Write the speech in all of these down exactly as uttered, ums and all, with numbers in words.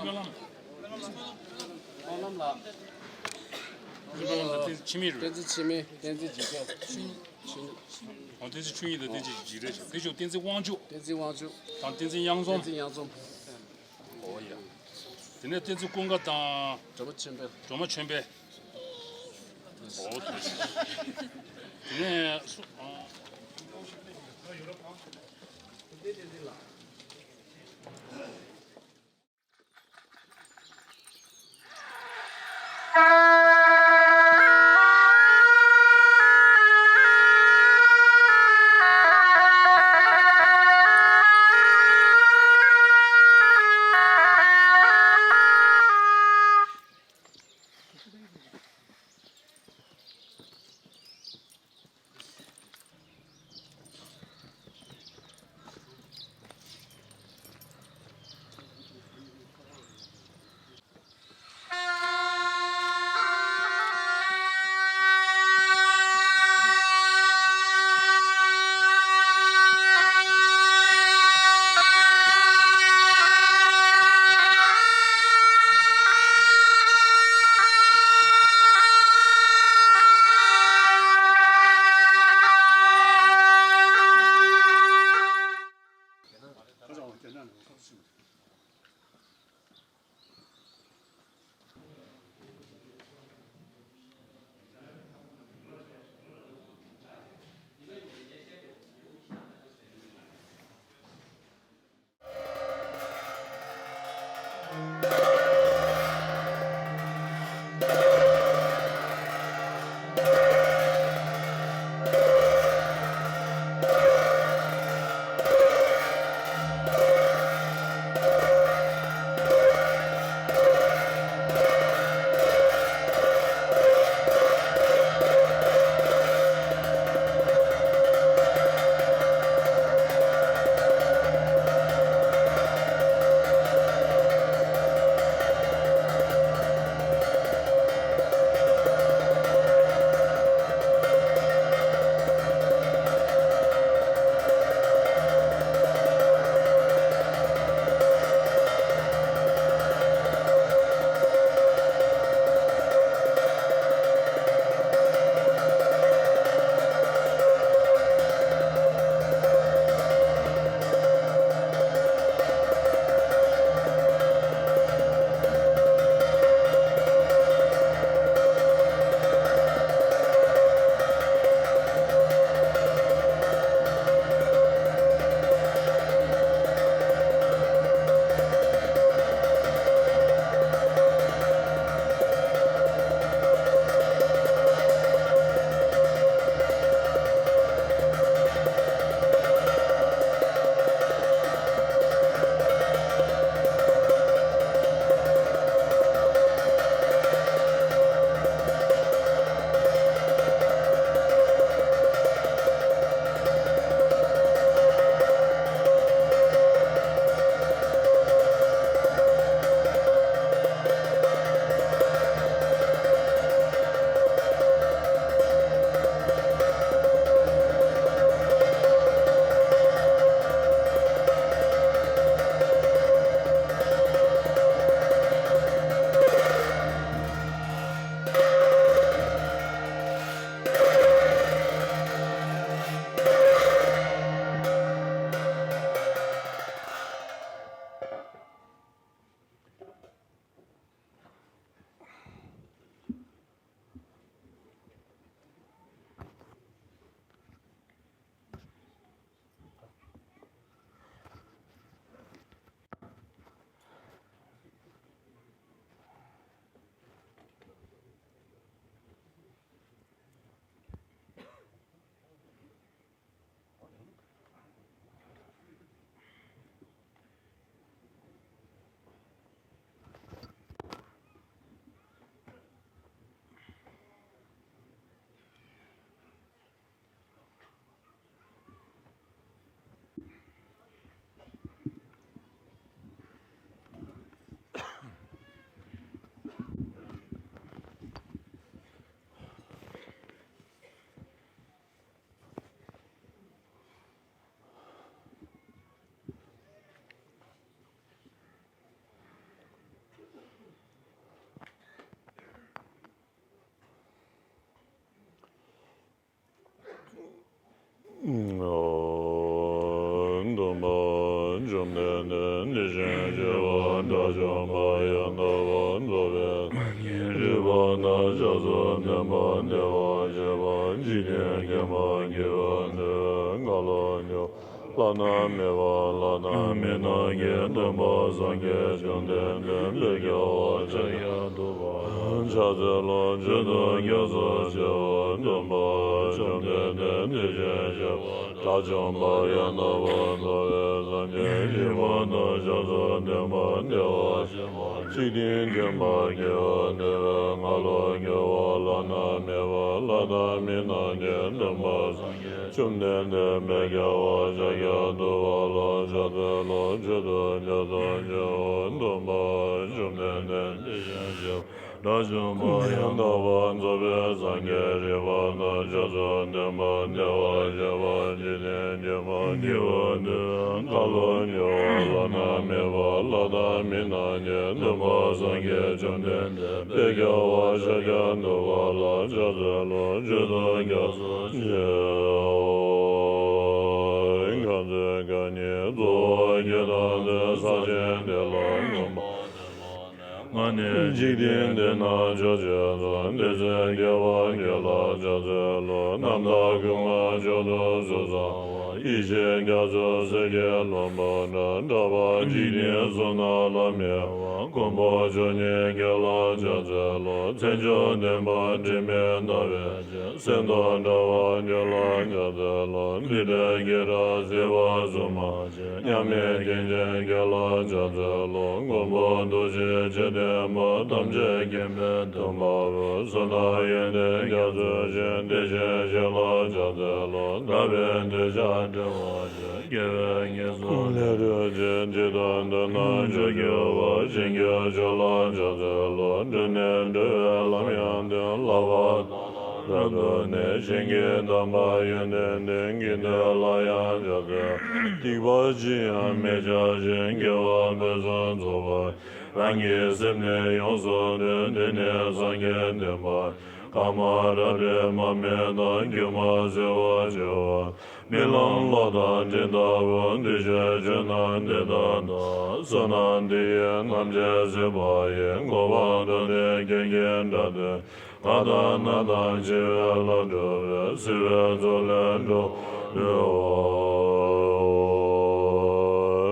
སྨོན་ལམ། སྨོན་ལམ་ལགས། སྨོན་ལམ་ལ་བསྟན་འཛིན་འཆི་མེད་རེད། བསྟན་འཛིན་འཆི་མེད། བསྟན་འཛིན་འཇིགས་བྲལ། ཨོ། བསྟན་འཛིན་ཆོས་དབྱིངས་དང་བསྟན་འཛིན་འཇིགས་བྲལ་ཞིག་དེ་ཞུ། བསྟན་འཛིན་དབང་ཕྱུག་དང་བསྟན་འཛིན་དབྱངས་འཛོམས། བསྟན་འཛིན་དབྱངས་འཛོམས། ཨོ་ཡ། དེ་ནས་བསྟན་འཛིན་ཀུན་དགའ་དང་། སྒྲོལ་མ་ཆོས་འཕེལ། སྒྲོལ་མ་ཆོས་འཕེལ། ཨོ། དེ་ནས་སུ། ཨ། བཅོམ་ལྡན་འདས་དེ་བཞིན་གཤེགས་པ་དགྲ་བཅོམ་པ་ཡང་དག་པར་རྫོགས་པའི་སངས་རྒྱས་རིག་པ་དང་ཕྱག་རྩལ་ལྡན་པ་བདེ་བར་གཤེགས་པ་འཇིག་རྟེན་མཁྱེན་པ་དགེ་བ་འདུལ་བའི་ཁ་ལོ་སྒྱུར་བ། བླ་ན་མེད་པ་ལྷ་དང་མི་རྣམས་ཀྱི་སྟོན་པ་སངས་རྒྱས་བཅོམ་ལྡན་འདས་དཔལ་རྒྱལ་བ་ཕྱག་རྒྱ་ཐུབ་པ་ཕྱག་འཚལ་ལོ། མཆོད་དོ་སྐྱབས་སུ་མཆིའོ། སྟོན་པ་བཅོམ་ལྡན་འདས་དེ་བཞིན་གཤེགས་པ་དགྲ་བཅོམ་པ་ཡང་དག་པར་རྫོགས་པའི་སངས་རྒྱས་རིག་པ་དང་ཕྱག་རྩལ་ལྡན་པ་བདེ་བར་གཤེགས་པ་འཇིག་རྟེན་མཁྱེན་པ་དགེ་བ་འདུལ་བའི་ཁ་ལོ་སྒྱུར་བ། བླ་ན་མེད་པ་ལྷ་དང་མི་རྣམས་ཀྱི་སྟོན་པ་སངས་རྒྱས་བཅོམ་ལྡན་འདས་དཔལ་རྒྱལ་བ་ཕྱག་རྒྱ་ཐུབ་པ་ལ་ཕྱག་འཚལ་ལོ། མཆོད་དོ་སྐྱབས་སུ་མཆིའོ། སྟོན་པ་བཅོམ་ལྡན་འདས་དེ་བཞིན་གཤེགས་པ་དགྲ་བཅོམ་པ་ཡང་དག་པར་རྫོགས་པའི་སངས་རྒྱས་རིག་པ་དང་ཕྱག་རྩལ་ལྡན་པ་བདེ་བར་གཤེགས་པ་འཇིག་རྟེན་མཁྱེན་པ་དགེ་བ་འདུལ་བའི་ཁ་ལོ་སྒྱུར་བ། བླ་ན་མེད་པ་ལྷ་དང་མི་རྣམས་ཀྱི་སྟོན་པ་སངས་རྒྱས་བཅོམ་ལྡན་འདས་དཔལ་རྒྱལ་བ་ཤཱཀྱ་ཐུབ་པ་ལ་ཕྱག་འཚལ་ལོ། མཆོད་དོ་སྐྱབས་སུ་མཆིའོ། མཁའ་མཛོད་སྐད་སྙན་རྫོགས་སྐད་དང་ལྡན། ས་ཆེན་འདི་ལ་གོམ་པ་ང་ནི་འཇིག་རྟེན་འདི་ན་ཕྱོགས་བཅུ་དང་། འདི་ཚེ་དགེ་བ་འདི་ལ་ཕྱག་འཚལ་ལོ། རྣམ་དག་ཀུན་ལ་མཆོག་ཏུ་གཟིགས་གསལ་བ། ཡེ་ཤེས་རྒྱ་མཚོའི་ཟེར་གྱིས་རློབ་པ་འདྲ། གྲགས་པ་འཇིག་རྟེན་གསུམ་ན་ལྷམ་མེ་བ། མགོན་པོ་མཆོག་བརྙེས་རྒྱལ་ལ་ཕྱག་འཚལ་ལོ། མཚན་མཆོག་ལྡན་པ་དྲི་མེད་ཟླ་བའི་ཆོས། སེམས་རྟོག་བྲལ་བ་འདི་ལ་ཕྱག་འཚལ་ལོ། འདི་འདྲའི་སྐད་གྲགས་སྲིད་པ་གསུམ་མ་མཉམ་མེད་མཁན་ཆེན་རྒྱལ་ལ་ཕྱག་འཚལ་ལོ། མགོན་པོ་ཐུགས་རྗེའི་ཆོས་སྟོན་པ། ཐམས་ཅད་མཁྱེན་པའི་སྟོན་པ་པོ། བསོད་ནམས་ཡོན་ཏན་རྒྱ་མཚོའི་ཞིང་། དེ་བཞིན་གཤེགས་ལ་ཕྱག་འཚལ་ལོ། དག་པའི་འདོད་ཆགས་བྲལ་བར་སྤྱོད། དགེ་བའི་ཉེས་སྐྱོན་ལས་གྲོལ་ཅིང་། ཇི་ལྟར་འདོད་ན་མཆོག་གྱུར་པ། བྱིན་གྱིས་བརླབ་ལ་ཕྱག་འཚལ་ལོ། འགྲོ་ནས་འགྲོ་བའི་ལམ་ཡང་སྟོན། ལག་པ་རབ་ཏུ་མནན། ཞིང་གི་དམ་པ་ཡོན་ཏན་ལྡན། དགེ་འདུན་ལ་ཡང་ཕྱག་འཚལ། སྡིག་པ་ཅི་ཡང་མི་བྱ་ཞིང་། དགེ་བ་ཕུན་སུམ་ཚོགས་པ། རང་གི་སེམས་ནི་ཡོངས་སུ་འདུལ། འདི་ནི་སངས་རྒྱས་བསྟན་པ། ཀ་མ་ར་ཏྲི་མ་སྨད་དང་། སྒྱུ་མ་ཟིལ་པ་བྱེ་བ། རྨི་ལམ་གློག་དང་སྤྲིན་ལྟ་བུ། འདུས་བྱས་ཆོས་རྣམས་འདི་ལྟར་བལྟ། བསོད་ནམས་འདི་ཡིས་ཐམས་ཅད་གཟིགས་པ་ཡི། གོ་འཕང་མཐོ་རིས་སྐྱེས་ཀྱི་དགྲ་འདུལ། ལྷ་དང་ནགས་དང་འཆི་བའི་ལྷ་སྒྲུབ་པའི། སྲིད་པའི་མཚོ་ལས་འགྲོ་བ་སྒྲོལ་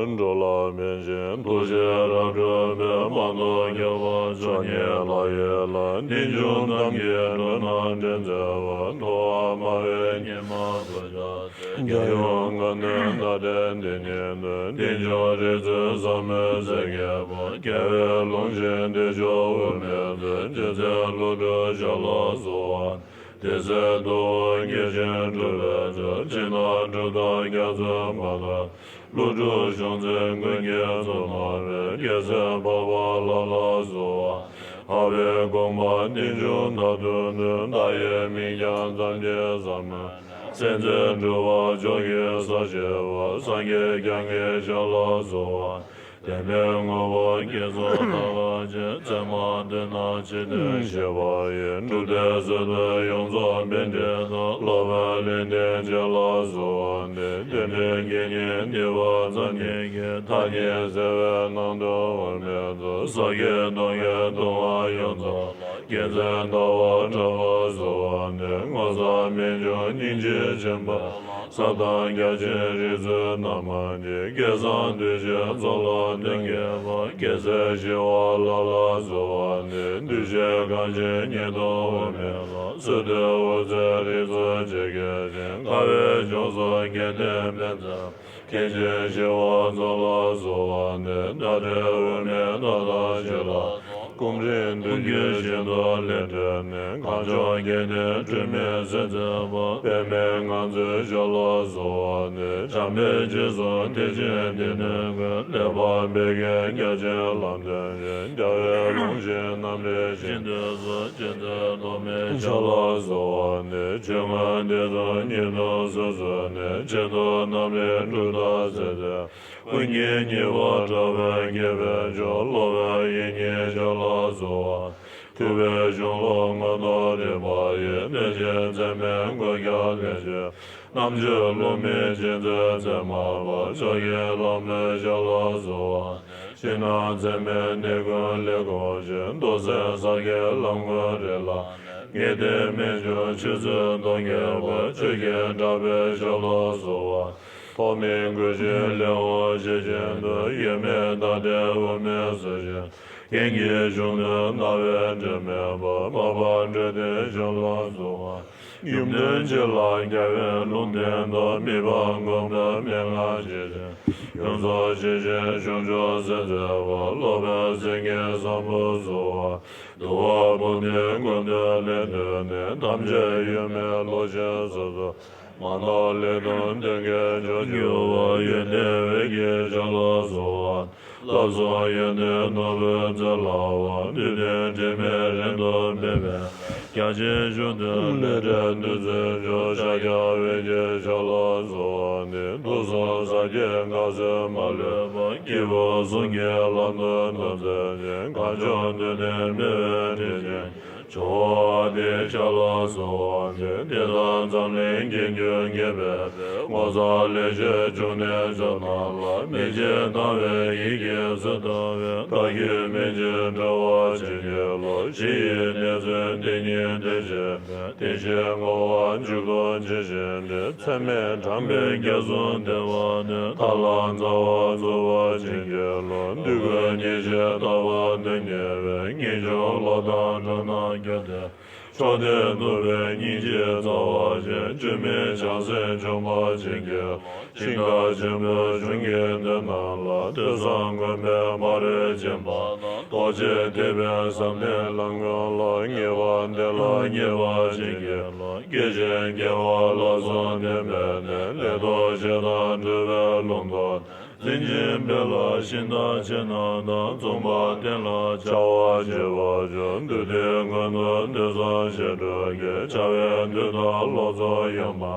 བ། འགྲོ་ལ་ཕན་ཕྱིར་ཐུགས་རྗེས་རབ་སྒྲུབ་པའི། མ་ཐོབ་ཁྱབ་པ་མཆོག་བརྙེས་ལྷ་ཡི་ལྷ། རྟེན་འབྱུང་རྣམས་ཀྱིས་འགྲོ་རྣམས་འདྲེན་མཛད་པ། ཐོག་མ་བས་སྙེ་མ་དུ་བྱ་ཚེ། རྒྱལ་ཡུམ་ཁ་འདོན་ཟླ་སྟེང་འདི་ཉིད་དུ། རྟེན་འབྱུང་རིགས་མཛོད་ཟབ་མོའི་ཟེར་གྱི་པ། རྒྱལ་བའི་ལུང་བཞིན་བདེ་མཆོག་དབུ་མའི་མཛོད། རྗེ་བཙུན་ཀླུ་སྒྲུབ་ཞབས་ལ་གསོལ་བ། དེ་ཚེ་ཐུབ་དབང་བསྐྱེད་ཅིང་སྒྲུབ་པའི་མཆོག། ཕྱི་ནང་སྒྲུབ་ཐབས་རྒྱ་མཚོའི་མ་ལག་ཀླུ་སྒྲུབ་གཞུང་ཚན་ཀུན་གྱི་གཙོ་མ་སྤེལ། རྒྱལ་སྲས་འཕགས་པ་ལྷ་ལ་གསོལ་བ། འཕགས་པའི་དགོངས་པ་རྟེན་འབྱུང་མཐར་ཐུག་དོན། བརྡ་ཡི་མིང་བརྐྱང་ཙམ་གྱིས་ཟབ་མོའི། སེམས་རྩེ་སྒྲུབ་པ་མཆོག་གི་ས་བཞི་པ། སངས་རྒྱས་བསྐྱངས་ཀྱི་ཞབས་ལ་གསོལ་བ། བདེན་པའི་དངོས་པོ་བསྐྱེད་རྫོགས་ཐབས་ལ་སྤྱད། མཚན་མ་སྟོན་ན་ཕྱི་དོན་ཤེས་པ་ཡིས། གྲུབ་མཐའི་ཟུར་དུ་ཡོངས་རྫོགས་པཎྜི་ཏ། སློབ་པའི་ལེགས་ལྡན་འབྱེད་ལ་གསོལ་བ་འདེབས། རྟེན་འབྲེལ་དགེ་བསྙེན་འདུས་པ་ཙམ་གྱིས་བསྐྱེད། མཐའ་གཉིས་བརྩེ་བའི་ནང་དུ་འོང་མེད་དོ། ས་དགེ་གདོང་གི་ལྟུང་བ་ཡོངས་རྫོགས་ལ། དགེ་མཚན་ལྟ་བ་གྲགས་པ་གསོལ་བ་འདེབས། མངོན་སུམ་རྨད་བྱུང་སྙིང་རྗེ་ཆེན་པོ། ཟབ་དང་རྒྱ་ཆེན་རིགས་མཛོད་རྣམ་མང་གི། སྐལ་བཟང་གདུལ་བྱའི་ཚོགས་ལ་དོན་བསྐྱེད་པ། རྒྱལ་སྲས་ཞི་བ་ལྷ་ལ་གསོལ་བ་འདེབས། འདུས་བྱས་གང་ཞིག་ཉིད་དུ་འོང་མེད་ལ། སོ་ཐར་འོད་གསལ་རིགས་མཛོད་ཇི་སྐད་བཞིན། དཀའ་བའི་ཕྱོགས་སུ་རྒྱལ་བསྟན་དཔལ་མཛད། མཁན་ཆེན་ཞི་བ་འཚོ་ལ་གསོལ་བ་འདེབས། ད་ལྟའི་དབུ་མའི་ཐོག་མཐའ་བཞི་ལ། ཀུན་རིག་མདུན་གྱི་ཞིང་དུ་ལེགས་བགྲོད་ནས། གང་བྱུང་རྒྱལ་བསྟན་སྒྲོན་མེའི་ཟེར་མཛད་པ། པདྨས་ང་ཚོའི་ཞབས་ལ་གསོལ་བ་འདེབས། བྱམས་པའི་རྗེས་སུ་དེ་ཕྱིར་འདི་ནས་ཀུན། ལེགས་པར་འབད་བའི་རྒྱ་ཆེན་ལམ་སྟོན་ཅིང་། རྒྱལ་བའི་ལུང་བཞིན་རྣམ་འདྲེན་ཞིང་དུ་གསོལ། ཅན་དེ་ཐོགས་མེད་ཕྱག་ལ་གསོལ་བ་འདེབས། ཆོས་མངོན་དེ་ཚོ་ཉིད་དུ་གཟིགས་གཟིགས་ནས། ཆེད་དུ་རྣམ་རིག་གྲུབ་མཐའ་ཟེར་མཛད། ཀུན་གྱི་ཉེ་བར་གྲགས་པའི་དགེ་བའི་མཆོག་སློབ་པའི་ཡིད་བརྙེས་ཞབས་ལ་གསོལ་བ། བསྡུས་པའི་གཞུང་ལུགས་མངོན་རྟོགས་རིག་པ་ཡི། དེ་བཞིན་ཚད་མའི་འགོད་རྒྱག་ལས་བྱེད། རྣམ་དཔྱོད་རླུང་མེ་མཁྱེན་བརྩེ་ཚད་མ་པ། ཕྱོགས་ཀྱི་ལྷ་མོའི་ཞབས་ལ་གསོལ་བ། ཕྱི་ནང་ཚད་མའི་གནས་ཀུན་ལས་གོལ་ཞིང་། རྡོ་གསེར་གསར་བརྒྱའི་ལམ་ཀུན་རིགས་ལ། ངེས་གཏད་རྨད་བྱུང་ཆོས་ཚུལ་སྟོང་རྒྱས་པ། ཆོས་ཀྱི་གྲགས་པའི་ཞབས་ལ་གསོལ་བ། ཐོགས་མེད་དགོས་ཆེད་ལེའུ་ཇི་བཞིན་དུ། ཡོད་མེད་བརྡ་སྤྲོད་དབུ་མའི་སོར་ཆུད། རྒྱན་གྱི་གཞུང་དོན་རྣ་བས་འདྲེན་མེད་པ། མར་པ་སྤྲོས་བྲལ་ཞབས་ལ་གསོལ་བ། ཡུམ་དོན་སྤྱི་ལ་རྒྱལ་བའི་ལུང་བསྟན་ཏོ། མི་ཕམ་མགོན་པོའི་མན་ངག་ཇི་བཞིན། ཡོངས་རྫོགས་ཇི་བཞིན་གཞུང་མཆོག་གསལ་མཛད་པ། སློབ་དཔོན་སེང་གེའི་ཟམ་པ་བསུ་བ། འདུལ་བ་དཔུང་སྡེའི་མགོན་དོན་ལས་བཏོན་ནས། ཐམས་ཅད་ཡོད་མེད་བློ་ཆེན་སོ་སོར། མ་ནོར་ལས་དོན་དོན་གྱི་མཆོག་གྱུར་པ། ཡོན་ཏན་འོད་ཀྱི་ཞབས་ལ་གསོལ་བ། ལྷ་གསུམ་ཡོན་ཏན་ནོར་བུས་བརྩེགས་ལ་བ། བདུད་སྡེ་དྲི་མས་རིང་དུ་སྦས་པའི། རྒྱ་ཆེན་གཞུང་དོན་ལས་བྲལ་བདུད་རྩིའི་མཆོག་ཤཱཀྱ་འོད་ཀྱི་ཞབས་ལ་གསོལ་བ་འདི། དུག་གསུམ་ཟག་བཅས་འགག་ཚོལ་མ་ལུས་པ། སྐྱེས་བུ་གསུམ་གྱི་ལམ་དུ་བདག་འཛིན་ཅིང་། གང་བྱུང་འདུལ་བསྟན་སྤེལ་བའི་དྲིན་ཅན། ཇོ་བོ་དེའི་ཞབས་ལ་གསོལ་བ་འདེབས། དེ་དག་འཛམ་གླིང་དགེ་འདུན་དགྱེས་པའི་ངོ་མཚར་ལེགས་བཤད་འབྱུང་གནས་མཆོག་རྣམས་ལ། མི་ཕྱེད་དང་བའི་ཡིད་ཀྱིས་གསོལ་བཏབ་པའི། བཀའ་བརྒྱུད་མན་ཆད་གྲོལ་བར་བྱིན་གྱིས་རློབས། གཞི་ཡི་གནས་ཚུལ་དེ་ཉིད་དེ་བཞིན་པའི། དེ་བཞིན་ངོ་བོ་མཇུག་ཏུ་ཇི་བཞིན་པའི། ཚད་མེད་གྲངས་མེད་རྒྱ་གསུམ་ལྡན་པ་ནི། ཐར་ལམ་རྩ་བ་རྫོགས་པར་བྱིན་གྱིས་རློབས། འདོད་དགུའི་ཉེར་ཞི་ལྟ་བ་དོན་གཉེར་བའི། ངེས་འབྱུང་བློ་དང་འགྲོ་རྣམས་སྐྱོབ་སྟེ། མཆོག་ཐུན་ཐུབ་པའི་སྙིང་རྗེའི་རྩ་བ་ཅན། བཅོས་མིན་བྱང་སེམས་འབྱོངས་པར་བྱིན་གྱིས་རློབས། ཤིང་རྟ་ཆེན་པོའི་གཞུང་གི་མདུན་རྣམས་ལ། ཐོས་བསམ་སྒོམ་པའི་སྨྲ་རོལ་སྦྱིན་པ་དང་། རྡོ་རྗེ་ཐེག་པའི་ཟབ་གཏེར་ལམ་ཀུན་ལ། ངེས་པར་བདེ་བླག་རྙེད་པར་བྱིན་གྱིས་རློབས། སྐྱེ་ཞིང་རྒྱས་པ་ལ་སོགས་བསྟན་པའི་གནས། ལེགས་ཐོབ་བྱེད་དང་སྒྲུབ་པའི་ལུང་རྟོགས། འཛིན་ཅིང་སྤེལ་ལ་ཤིང་རྟ་ཆེ་རྣམས་དང་། མཚུངས་པ་བསྟན་ལ་བྱ་བ་བྱེད་པར་འགྱུར། འདུལ་དུས་མགོན་དུ་འདུས་གསུམ་ཞལ་སྒྲོགས་ཀྱི། བྱ་བའི་དུས་དང་ལོ་ཚོད་ཡོད་མ།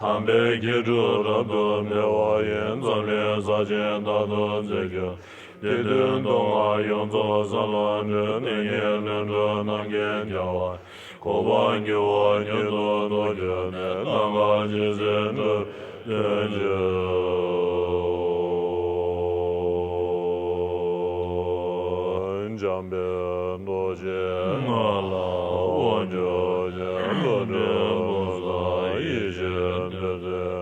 དམ་པའི་དགེ་ཕྲུག་རབ་ཏུ་འཕེལ་བ་ཡི། འཛམ་གླིང་ས་ཆེན་དག་ཏུ་མཛད་འགྱུར། དེ་དུས་མདོ་སྔགས་ཡོངས་རྫོགས་ས་ལ་གྲོལ། དེ་ཉིད་ལྷུན་གྲུབ་རྣམ་མཁྱེན་རྒྱལ་བ། གོ་འཕང་འགྱུར་བ་མྱུར་དུ་ཐོབ་གྱུར་ནས། རྣམ་པར་ཇི་སྲིད་འགྲུབ་པའི་དོན་ཕྱིར། འཇམ་དཔལ་རྡོ་རྗེ་ལྔ་ལ་དབང་བསྒྱུར་ཅིང་། བློ་གྲོས་ཕུན་སུམ་ཡེ་ཤེས་བདུད་རྩི།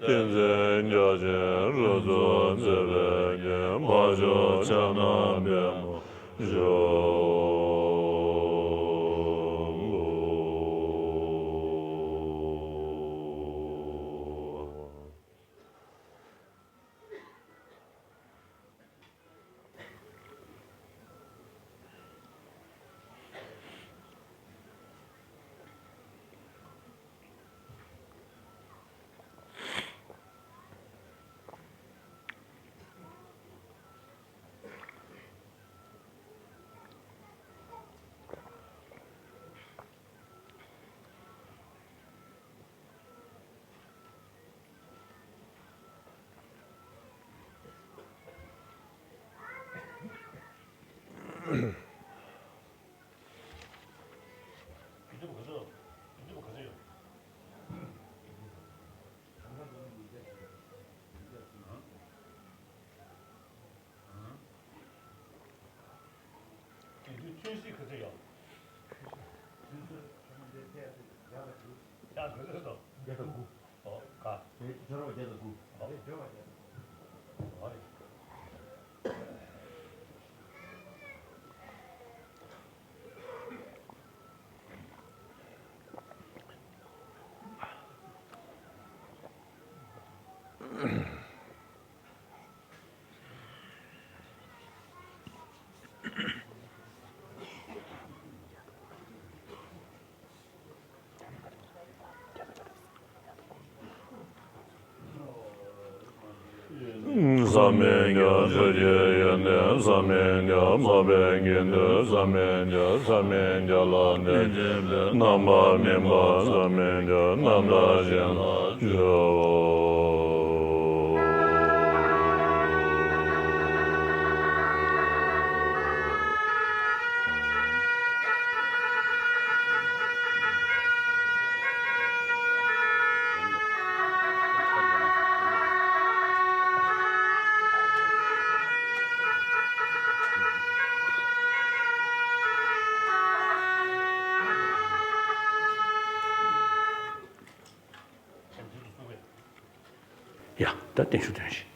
ཏིང་འཛིན་རྒྱ་ཆེན་རབ་ཏུ་མཛེས་པའི་རྒྱན། འཕགས་མཆོག་ཕྱག་ན་པདྨོ་བཞུགས། དེ་དུས་ཆུ་སྲིད་ག་ཚོད་ཡོད། ཡང་ག་ཚོད་སོང་། བརྒྱ་དང་དགུ། ཨོ་ག་དེ་སྦྱོར་བ་བརྒྱ་དང་དགུ། ཨོ་དེ་སྦྱོར་བ་བརྒྱ་དང་དགུ། ཨོ་རེད། ཟག་མེད་བརྒྱ། ཆོས་ཀྱི་ཡོན་ཏན་ཟག་མེད་བརྒྱ། འཕགས་པའི་དགེ་འདུན་ཟག་མེད་བརྒྱ། ཟག་མེད་བརྒྱ་ལ་གནས་བྱེད་པའི། རྣམ་པར་སྨིན་པ་ཟག་མེད་བརྒྱ། རྣམ་དག་གཞན་ལ་སྤྱོད་པའོ། ཡ། ད་བརྟན་བཞུགས་བརྟན་བཞུགས།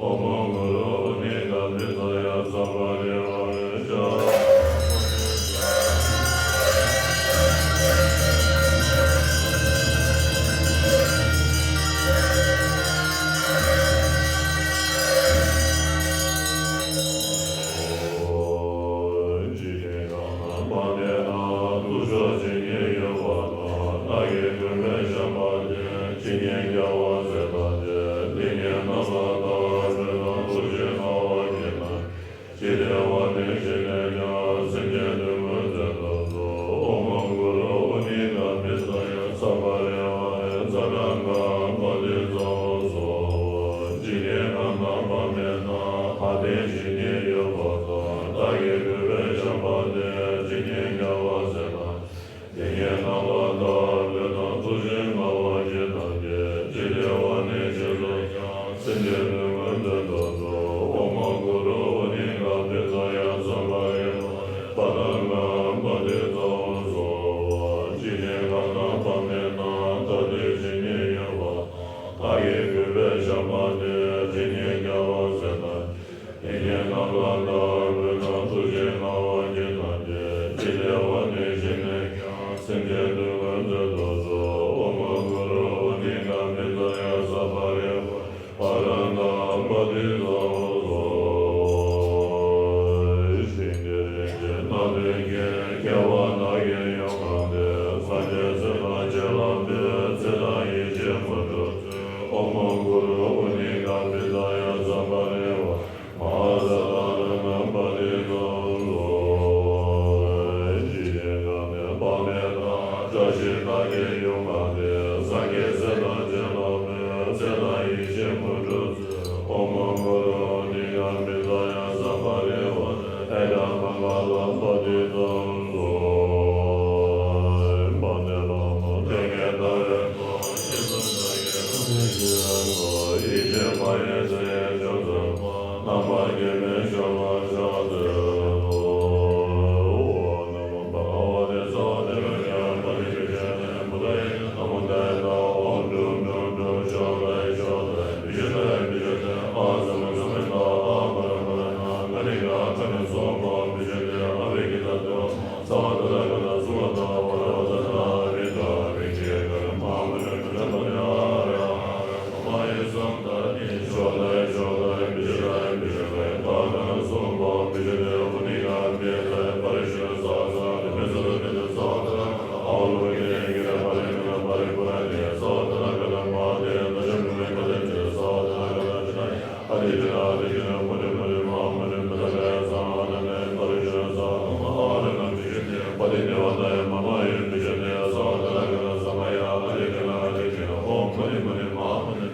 ཨོཾ་གུ་རུ་ཨུ་ནི་ཀ་པི་ཙ་ཡ་སམྦྷ་རེ་ཝ་ཡ། འཇིག་རྟེན་གང་ན་དཔག་མེད་ན་ཐུགས་མཆོག་ཇི་སྙེད་ཡོད་པ་དང་། བདག་གིས་གུས་པས་བཤམས་པ་དེ་ཇི་སྙེད་བརྒྱ་པ་ཟད་པ་སྟེ། འདི་སྙེད་རྣམས་ལ་བདག་འོད་དང་ཐུགས་རྗེའི་ངལ་བ་བགྱིད་ན། ཇི་སླད་བར་གནས་ཞིང་ནས་ཀྱང་སེམས་ཅན་དོན་ཀུན་མཛད་དུ་གསོལ། ཨོཾ་གུ་རུ་ཨུ་ནི་ཀ་པི་ཙ་ཡ་སམྦྷ་རེ་ཝ་ཡ། ཛ་ཏྲ་གྷ་པ་ཏི་ཙ་བྷ་སྭ་ཧཱ། འཇིག་རྟེན་གང་ན་དཔག་མེད་ན་ལྷ་དེ་ཇི་སྙེད་ཡོད་པ་དང་། བདག་གིས་གུས་པས་བཤམས་པ་དེ་ཇི་སྙེད་བརྒྱ་པ་ཟད་པ། དེ་སྙེད་རྣམས་ལ་བདག་འོད་དང་ཐུགས་རྗེའི་ངལ་བ་བགྱིད་ན། ཇི་སླད་བར་གནས་ཞིང་དུ་ཡང་སེམས་ཅན་དོན་ཀུན་མཛད་དུ་གསོལ། ཨོཾ་གུ་རུ་ཨུ་ནི་ཀ་པི་ཙ་ཡ་སམྦྷ་རེ་ཝ་ཡ། པ་ཏ་གྷ་པ་ཏི་ཙ་བྷ་སྭཱ་ཧཱ། འཇིག་རྟེན་གང་ན་དཔག་མེད་ན་ལྷ་དེ་ཇི་སྙེད་ཡོད་པ་དང་། བདག་གིས་གུས་པས་བཤམས་པ་དེ་ཇི་སྙེད་བརྒྱ་པ་ཟད་པ། དེ་སྙེད་རྣམས་ལ་བདག་འོད་དང་ཐུགས་རྗེའི་ངལ་བ་བགྱིད་ན། ཇི་སླད་བར་གནས་ཞིང་ནས་ཀྱང་སེམས་ཅན་དོན་ཀུན་མཛད་དུ་གསོལ། ཨོཾ་གུ་རུ་ཨུ་ནི་ཀ་པི་ཙ་ཡ་སམྦྷ་རེ་ཝ་ཡ། པ་ཏ་གྷ་པ་ཏི་ཙ་བྷ་སྭཱ་ཧཱ། ཞིང་དེར་རིན་ཆེན་སྣ་བདུན་གྱི་ཁྱད་པར་ནགས་ཀྱི་ཡུམ་གང་དེ། སངས་རྒྱས་སྲས་དང་བྱིན་རླབས་འཕེལ། ཚེ་དང་ཡེ་ཤེས་མུ་ཏོ་མཚོན། ཨོཾ་གུ་རུ་ཨུ་ནི་ཀ་པི་ཙ་ཡ་སམྦྷ་རེ་ཝ་ཡ། མ་ཧཱ་ཙ་ཏ་ར་གྷ་པ་ཏི་ཙ་བྷ་སྭཱ་ཧཱ། འཇིག་རྟེན་གང་ན་དཔག་མེད་ན་བཀྲ་ཤིས་རྟགས་བརྒྱད་ཡུམ་གང་དེ། སངས་རྒྱས་སྲས་དང་བྱིན་རླབས་འཕེལ། ཚེ་དང་ཡེ་ཤེས་མུ་ཏོ་མཚོན། ཨོཾ་གུ་རུ་ཨུ་ནི་ཀ་པི་ཙ་ཡ་སམྦྷ་རེ་ཝ་ཡ། ཨེ་ཏ་མངྒ་ལ་པ་ཏི་ཙ་བྷ་སྭཱ་ཧཱ། དཔག་མེད་ལྷ་མོ་ལྷན་སྐྱེས་ལྟ་བའི་ཡེ་ཤེས་མ་ཡིན་ཚེ་ཡི་ཕྱོགས་མཚན་མ། རྣམ་པར་རྒྱལ་བའི་ཞབས་ལ་ཕྱག་འཚལ་ལོ། ཨོཾ་ནམོ་བྷ་ག་བ་ཏེ་སྭ་ཝ་ཏི་ར་ཛྙཱ་ན་པ་ཏི་བི་ཤྭ་ནི་བུདྡྷཱ་ཡ་ན་མོ། ཏདྱ་ཐཱ། ཨོཾ་དྲུག་དྲུག་དྲུག་ཕྱོགས་བདག་ཕྱོགས་བདག་བི་ཤྭ་ཏ་བི་ཤྭ་ཏ་ཨ་ཛ་མ་ཛ་མ་ན་ཨ་མ་ར་མ་ར་ན་ཀ་ནི་ཀ་ཀ་ནི་སྭཱ་ཧཱ། བི་ཤྭ་ཏ་ཨ་བི་ཀི་ཏ་ཏེ་ཝ་མ་ཧཱ་སྭ་ཝ་ཏ་ཏ་ཀ་ཏ་སུ་ཝ་ཏ་ཝ་ར་བ་ཏ་ཏ་ཨ་བི་ཏ་ཨ་བི་ཀི་ཀ་ནི་མ་ཧཱ་མ་ནི་མ་ནི་མ་ནི་ཨ་ར་ཨ་ར། མ་ཧེ་སམ་ད་ནི་ཤོ་དྷ་ཤོ་དྷ་བི་ཤ་དྷ་བི་ཤ་དྷ་ད་ད་ན་སོ་མ་བི་ཤ་དྷ་ཨུ་ནི་ག་བི་ཤ་པ་རི་ཤ་ས་ས་དི་མི་ས་དི་མི་ས་ས་ད་ཨ་ཨོ་ལོ་ཀེ་ནེ་ཀེ་ན་པ་རི་ཀ་ན་པ་རི་པུ་ར་ནི་ས་ད་ན་ཀ་ན་མ་དེ་ན་ཤ་མི་མེ་ཀ་ལེ་ནི་ས་ད་ན་ཀ་ན་ཅི་ན་ཨ་དི་ཅི་ན་ཨ་དི་ཅི་ན་མུ་ནི་མུ་ནི་མ་མུ་ནི་མི་ད་ཀ་ཡ་ས་ཨ་ན་ནེ་པ་རི་ཤ་ས་ད་མ་ཨ་ར་ན་བི་ཤ་དྷ་པ་དི་ནེ་ཝ་ད་ཡ་མ་མ་ཡེ་བི་ཤ་དྷ་ས་ད་ན་ཀ་ན་ས་མ་ཡ་ཨ་དི་ཀ་ན་ཨ་དི་ཀ་ན་ཨོཾ་མུ་ནི་མུ་ནི་མ་མུ་ནི།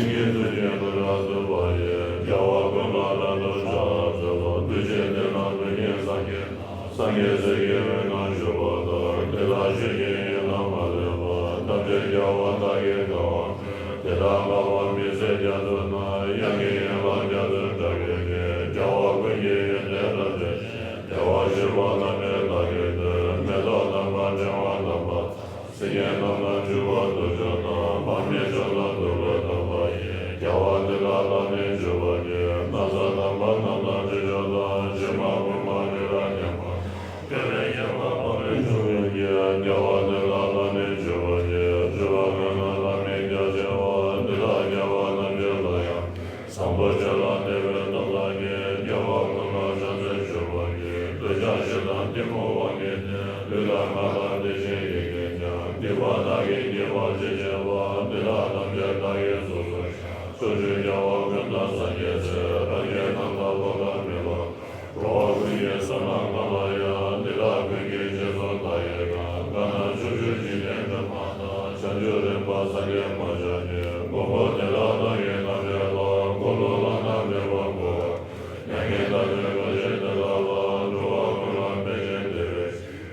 སེང་གེའི་ཐུགས་ཀྱིས་ཀུན་ལ་བཏུད་པ་ཡིས། རྒྱལ་བ་ཀུན་ལ་རབ་ཏུ་ཕྱག་འཚལ་ལོ། འདུ་བྱེད་འདི་ལ་འདུ་བྱེད་སངས་རྒྱས། སངས་རྒྱས་སྲས་ཀྱི་འོད་སྣང་བྱུང་བ་དང་། དེ་ལ་ཆོས་ཀྱི་དབྱིངས་རྣམ་པར་ལྷུང་བ། ཐམས་ཅད་རྒྱལ་བ་དག་གིས་གང་བར་མཐོང་། དེ་དག་དགའ་བ་མི་བཟད་རྒྱ་མཚོ་རྣམས། དབྱངས་ཀྱི་ཡན་ལག་རྒྱ་མཚོའི་སྒྲ་སྐད་ཀྱིས། རྒྱལ་བ་ཀུན་གྱི་ཡོན་ཏན་རབ་འབྱམས་ཤིང་། བདེ་བར་གཤེགས་པ་བླ་མེད་བདག་གི་མཐུ། མེ་ཏོག་དམ་པ་ཕྲེང་བ་དམ་པ། སེང་གེ་རྣམས་ལ་སྤྱུགས་པ་དུར་ཁྲོད་དང་། དཔག་མེད་མཆོག་དང་ཐུབ་པ་དམ་པ་ཡིས། རྒྱལ་བ་འདི་ལ་ལྷ་མིའི་སྤྱོད་པ་བགྱིས། ན་བཟའ་དམ་པ་རྣམས་དང་ཕྱི་ཕྱོགས་དང་། ཕྱི་མ་དབུས་མ་རི་རབ་བརྒྱ་མ། སྐྱོབ་པའི་ཁྱབ་པ་དཔག་མེད་འབྱུང་བའི་རྒྱལ། རྒྱལ་བ་འདི་ལ་ལྷ་མིའི་སྤྱོད་པ་བགྱིས། སྤྱོད་པ་ཀུན་ལ་ལྷ་མིའི་རྒྱལ་ཆེ་བ། འདི་དག་རྒྱལ་བ་རྣམས་ཀྱི་ལྷ་ཡང་། བཟང་པོ་སྤྱོད་ལ་བདེ་བའི་སྟོབས་ལ་བརྙས། རྒྱལ་བ་ཀུན་ལ་བྱམས་བརྩེའི་སྤྱོད་པ་བགྱིས། འདོད་ཆགས་ཞེ་སྡང་གཏི་མུག་དབང་གིས་བརྟས། ལུས་དང་ངག་དང་བདེ་གཤེགས་ཡིད་ཀྱིས་ཀྱང་། སྡིག་པ་དག་གིས་བགྱིས་པར་བྱེད་བྱེད་པ། འདི་དག་ཐམས་ཅད་བདག་གིས་སོ་སོར་བཤགས། ཕྱོགས་བཅུའི་རྒྱལ་བ་ཀུན་དང་སངས་རྒྱས་སྲས། ལྷ་ཁྱེད་རྣམས་དང་འགྲོ་བ་ཀུན་ལ། འགྲོ་བ་ཀུན་གྱི་བསོད་ནམས་གང་ལ་ཡང་། འདི་དག་ཀུན་གྱི་རྗེས་སུ་བདག་ཡི་གང་། གང་ན་ཕྱོགས་བཅུའི་འཇིག་རྟེན་དྲི་མ་དང་། བྱང་ཆུབ་རིམ་པ་སངས་རྒྱས་མ་ཆགས་ཀྱི། མགོན་པོ་དེ་དག་བདག་གིས་ཐམས་ཅད་ལ། འཁོར་ལོ་བླ་ན་མེད་པ་བསྐོར་བ། མྱ་ངན་འདའ་བའི་གོ་འཕང་དེ་དག་ལ། འགྲོ་བ་ཀུན་ལ་ཕན་ཕྱིར་བདེ་བའི།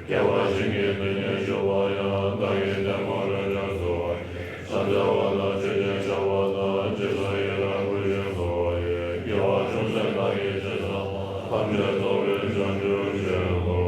སྐྱེ་བ་གཞན་གྱིས་དོན་གཉེར་བྱེད་པ་ཡང་། བདག་གིས་བདེ་མོ་རབ་འབྱམས་གསོལ་བ། ཕྱག་འཚལ་བ་དང་མཆོད་ཅིང་བཤགས་པ་དང་། རྗེས་སུ་ཡི་རང་བསྐུལ་ཞིང་གསོལ་བ་ཡིས། དགེ་བ་ཅུང་ཟད་བདག་གིས་ཅི་བསགས་པ། ཐམས་ཅད་རྫོགས་པའི་བྱང་ཆུབ་ཕྱིར་ལོ།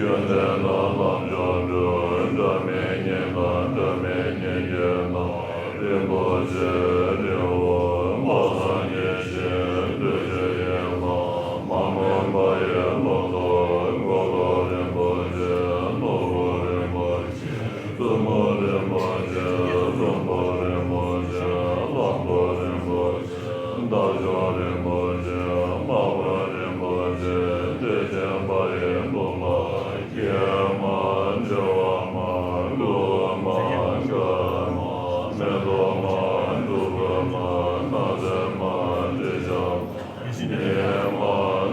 ཡོན་ཏན་དང་ལམ་མཆོག་སྤྲུལ། འདྲ་མིན་ཉིད་དང་འདྲ་མིན་ཉིད་ཀྱི་ནང་། རིན་པོ་ཆེ་རི་བོ་མ་སངས་རྒྱས་ཞིང་གདུལ་བྱའི་ཡན་ལག་མ་མུན་པ་ཡི་ལོ་ཏོག་མགོ་ལོག་རིན་པོ་ཆེ་གློ་བུར་རིན་པོ་ཆེ་བཙུན་མོ་རིན་པོ་ཆེ་ལྷུན་པོ་རིན་པོ་ཆེ་གླང་པོ་རིན་པོ་ཆེ་འདབ་ཆགས་རིན་པོ་ཆེ་པགས་པ་རིན་པོ་ཆེ་བདེ་ཆེན་པ་ཡི་ལྷུམས་ལ། སྐྱེས་མ་བྱེ་བ་མ་ལུས་མ་རྒ་མ་མེ་ཏོག་མ་བདུག་སྤོས་མ་སྣང་གསལ་མ་དྲི་ཆབ་མ་ཉི་མ་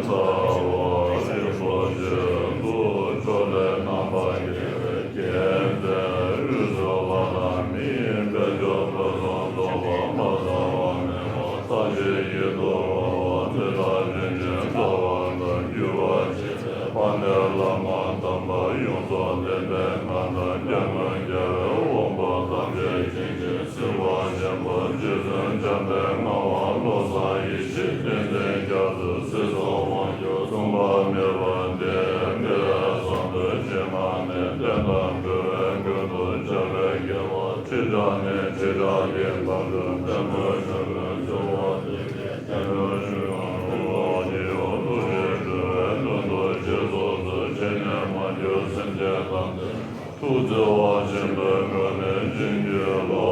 ཟླ་བ་རིན་པོ་ཆེ་དུག་ཕྱོགས་ལས་རྣམ་པར་རྒྱལ་བའི་རྒྱལ་མཚན་དབུས་སུ་ལྷ་དང་མིའི་དཔལ་འབྱོར་ཕུན་སུམ་ཚོགས་པ་མ་ཚང་བ་མེད་པ་ལྷ་ཆོས་ཡིད་དུ་འོང་བ་འདི་དག་རིན་ཆེན་ཕྲ་བ་དང་བརྒྱུད་པ་ཆེ་བའི་དཔལ་ལྡན་བླ་མ་དམ་པ་ཡོངས་སུ་ལྡན་པའི་ངག་དང་སྐྱབས་མགོན་རྒྱལ་བའི་དབང་པོ་ཐམས་ཅད་བྱིན་གྱིས་བརླབ་པ་ཆེན་པོ་རྗེ་བཙུན་འཇམ་དཔལ་ངག་དབང་བློ་བཟང་ཡེ་ཤེས་བསྟན་འཛིན་རྒྱ་མཚོའི་སྲིད་གསུམ་དབང་སྒྱུར་མཚུངས་པ་མེད་པ་འདི་འདི་བསམ་དོན་ཇི་མ་ནས་བསྟན་དང་འགྲོ་བའི་མགོན་དུ་བྱ་བའི་རྒྱལ་བ་ཁྲི་ཕྲག་ནས་ཁྲི་ཕྲག་གི་བར་དུ་བེམ་པོའི་ཆོ་འཕྲུལ་འཚོ་བ་སྟེ། ཐུགས་བརྩེ་བ་ཆེན་པོའི་ངོས་ནས་བྱིན་གྱིས་བརླབ་ཏོ།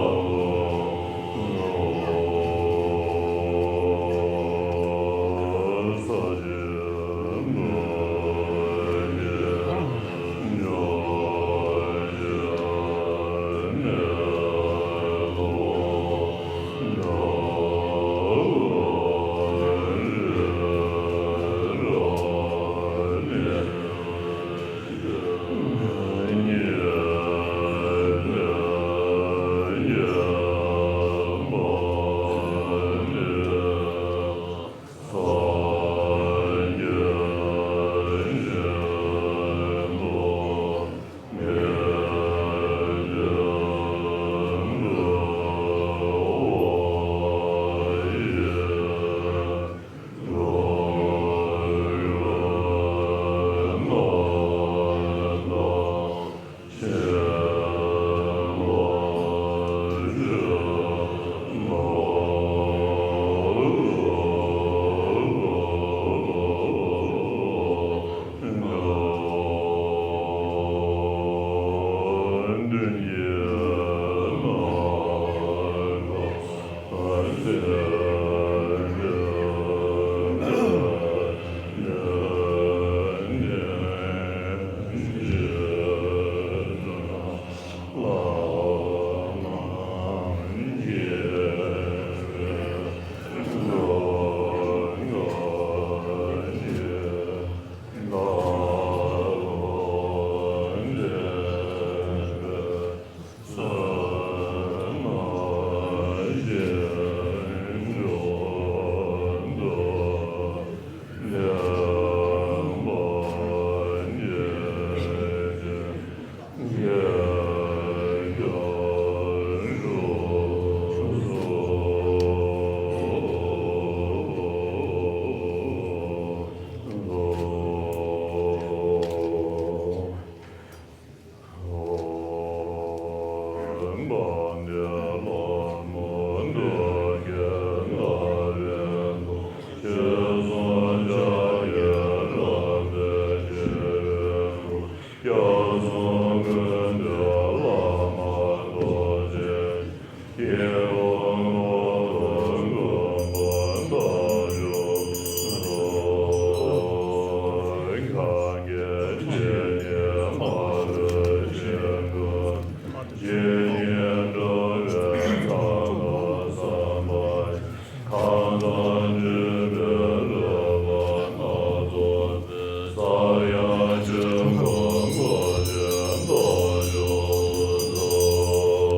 སྐྱབས་གསུམ་ཀུན་འདུས་བླ་མ་རྡོ་རྗེ། སྐྱེས་བུ་ངོ་བོ་ཀུན་འཕགས་མཐའ་ཡས་སུ། གང་གི་ཇི་སྙེད་མ་ལུས་ཆོས་ཀུན། ཇི་སྙེད་འགྲོ་བའི་ཚོགས་རྣམས་བསམ་པ་ཡིས། གང་དག་སྒྲིབ་པའི་བསླུ་བ་སྣ་ཚོགས་པས། སྲབ་ཡངས་ཆོས་འཁོར་དངོས་ཆོས་རྟོགས་བྱུང་སོང་།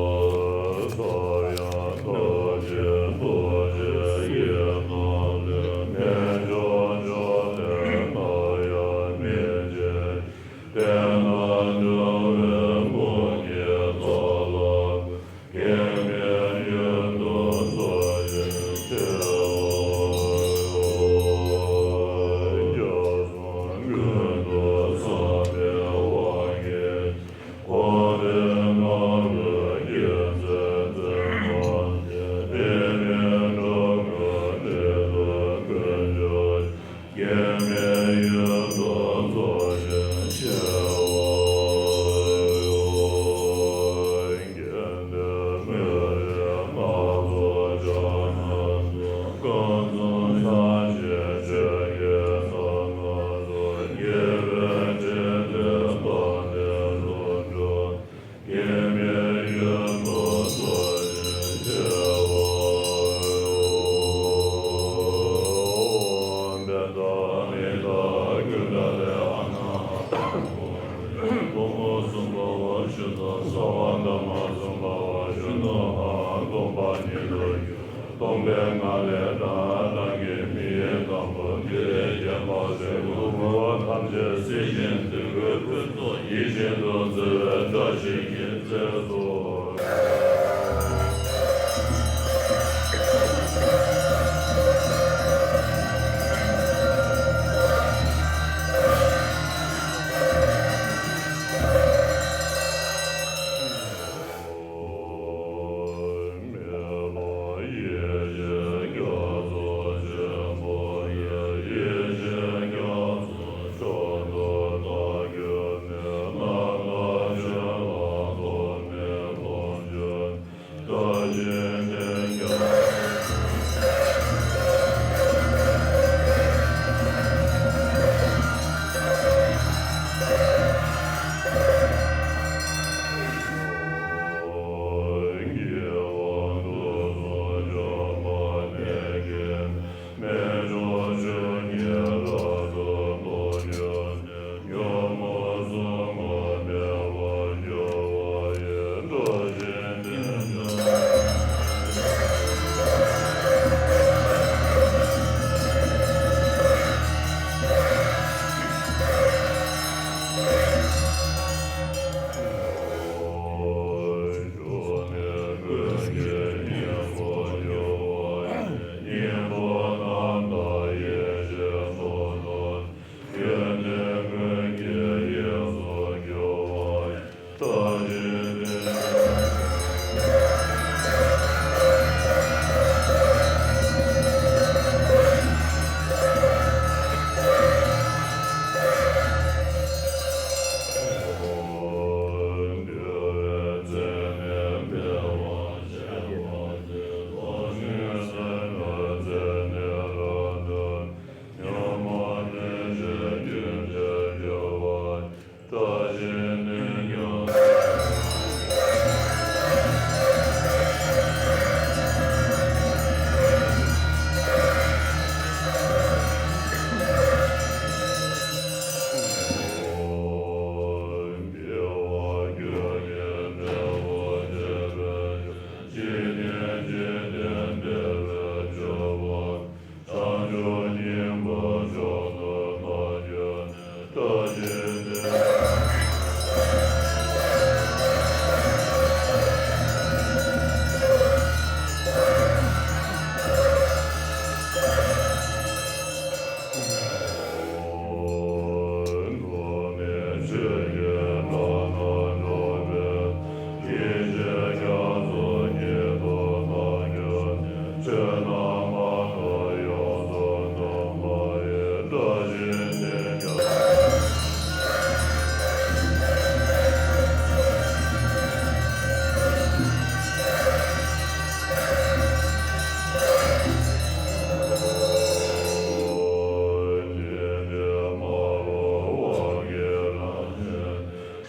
སྲབ་ཡངས་ཐུགས་རྗེའི་རྡོ་རྗེ་ཡི་ནང་ལས། རྣལ་འབྱོར་མཆོག་ལས་སྣང་ཡང་མི་མཇལ། དེ་རྣམས་འགྲོ་བའི་མུ་གེ་དག་སློང་བའི། མཁྱེན་པའི་ཡོན་ཏན་ཚོགས་ཀྱི་མཆེ་བ། སྐྱབས་གསུམ་ཀུན་ཏུ་བཟང་པོའི་དབང་གིས། གོང་དུ་སྨྲ་བའི་སྐྱེད་ཚལ་བརྩོན་པ་ཡིས། དེ་ནས་འགྲོ་ཀུན་འདྲེན་དང་ཀུན་སྦྱོར། མཁྱེན་པའི་ཡོན་ཏན་ཚོགས་ཀྱི་མཆེ་བ། དགེ་འདུན་མི་རིགས་སྣ་ཚོགས་ཕྱོགས་རྣམས་སུ། སྐུ་གསུམ་ཕྱག་བཞི་ཆོས་ཀྱི་ས་རྣམས་སུ། དགེ་བའི་འཕྲིན་ལས་དག་ལྡན་ལྷུན་གྲུབ། མཁྱེན་པའི་ཡོན་ཏན་ཚོགས་ཀྱི་མཆེ་བ། བཛྲ་ཨ་ནི་ཏ་ཀུན་ཏ་ལའི་ཨ་ན་ཧ་ཏ་ཧ་ཏུ་མུ་གསུམ་པ་བ་ཤུ་ཏོ། སརྦ་དྷརྨ་སུ་བྷ་ཝ་ཤུ་ཏོ་ཧ། སྟོང་པ་ཉིད་དུ་གྱུར། སྟོང་པའི་ངང་ལས་མདངས་དང་གི་མིག་ཡིད་དང་པོ་འདི་ཡི་བརྒྱན་པ་ཟེར་དགུ། མུན་པ་ཐམས་ཅད་སེལ་ཞིང་འདུལ་བའི་ཕུན་ཚོགས་ཡིད་བཞིན་དུ་བརྩེ་བའི་བཀྲ་ཤིས་ཀྱི་རྩེར་སོ།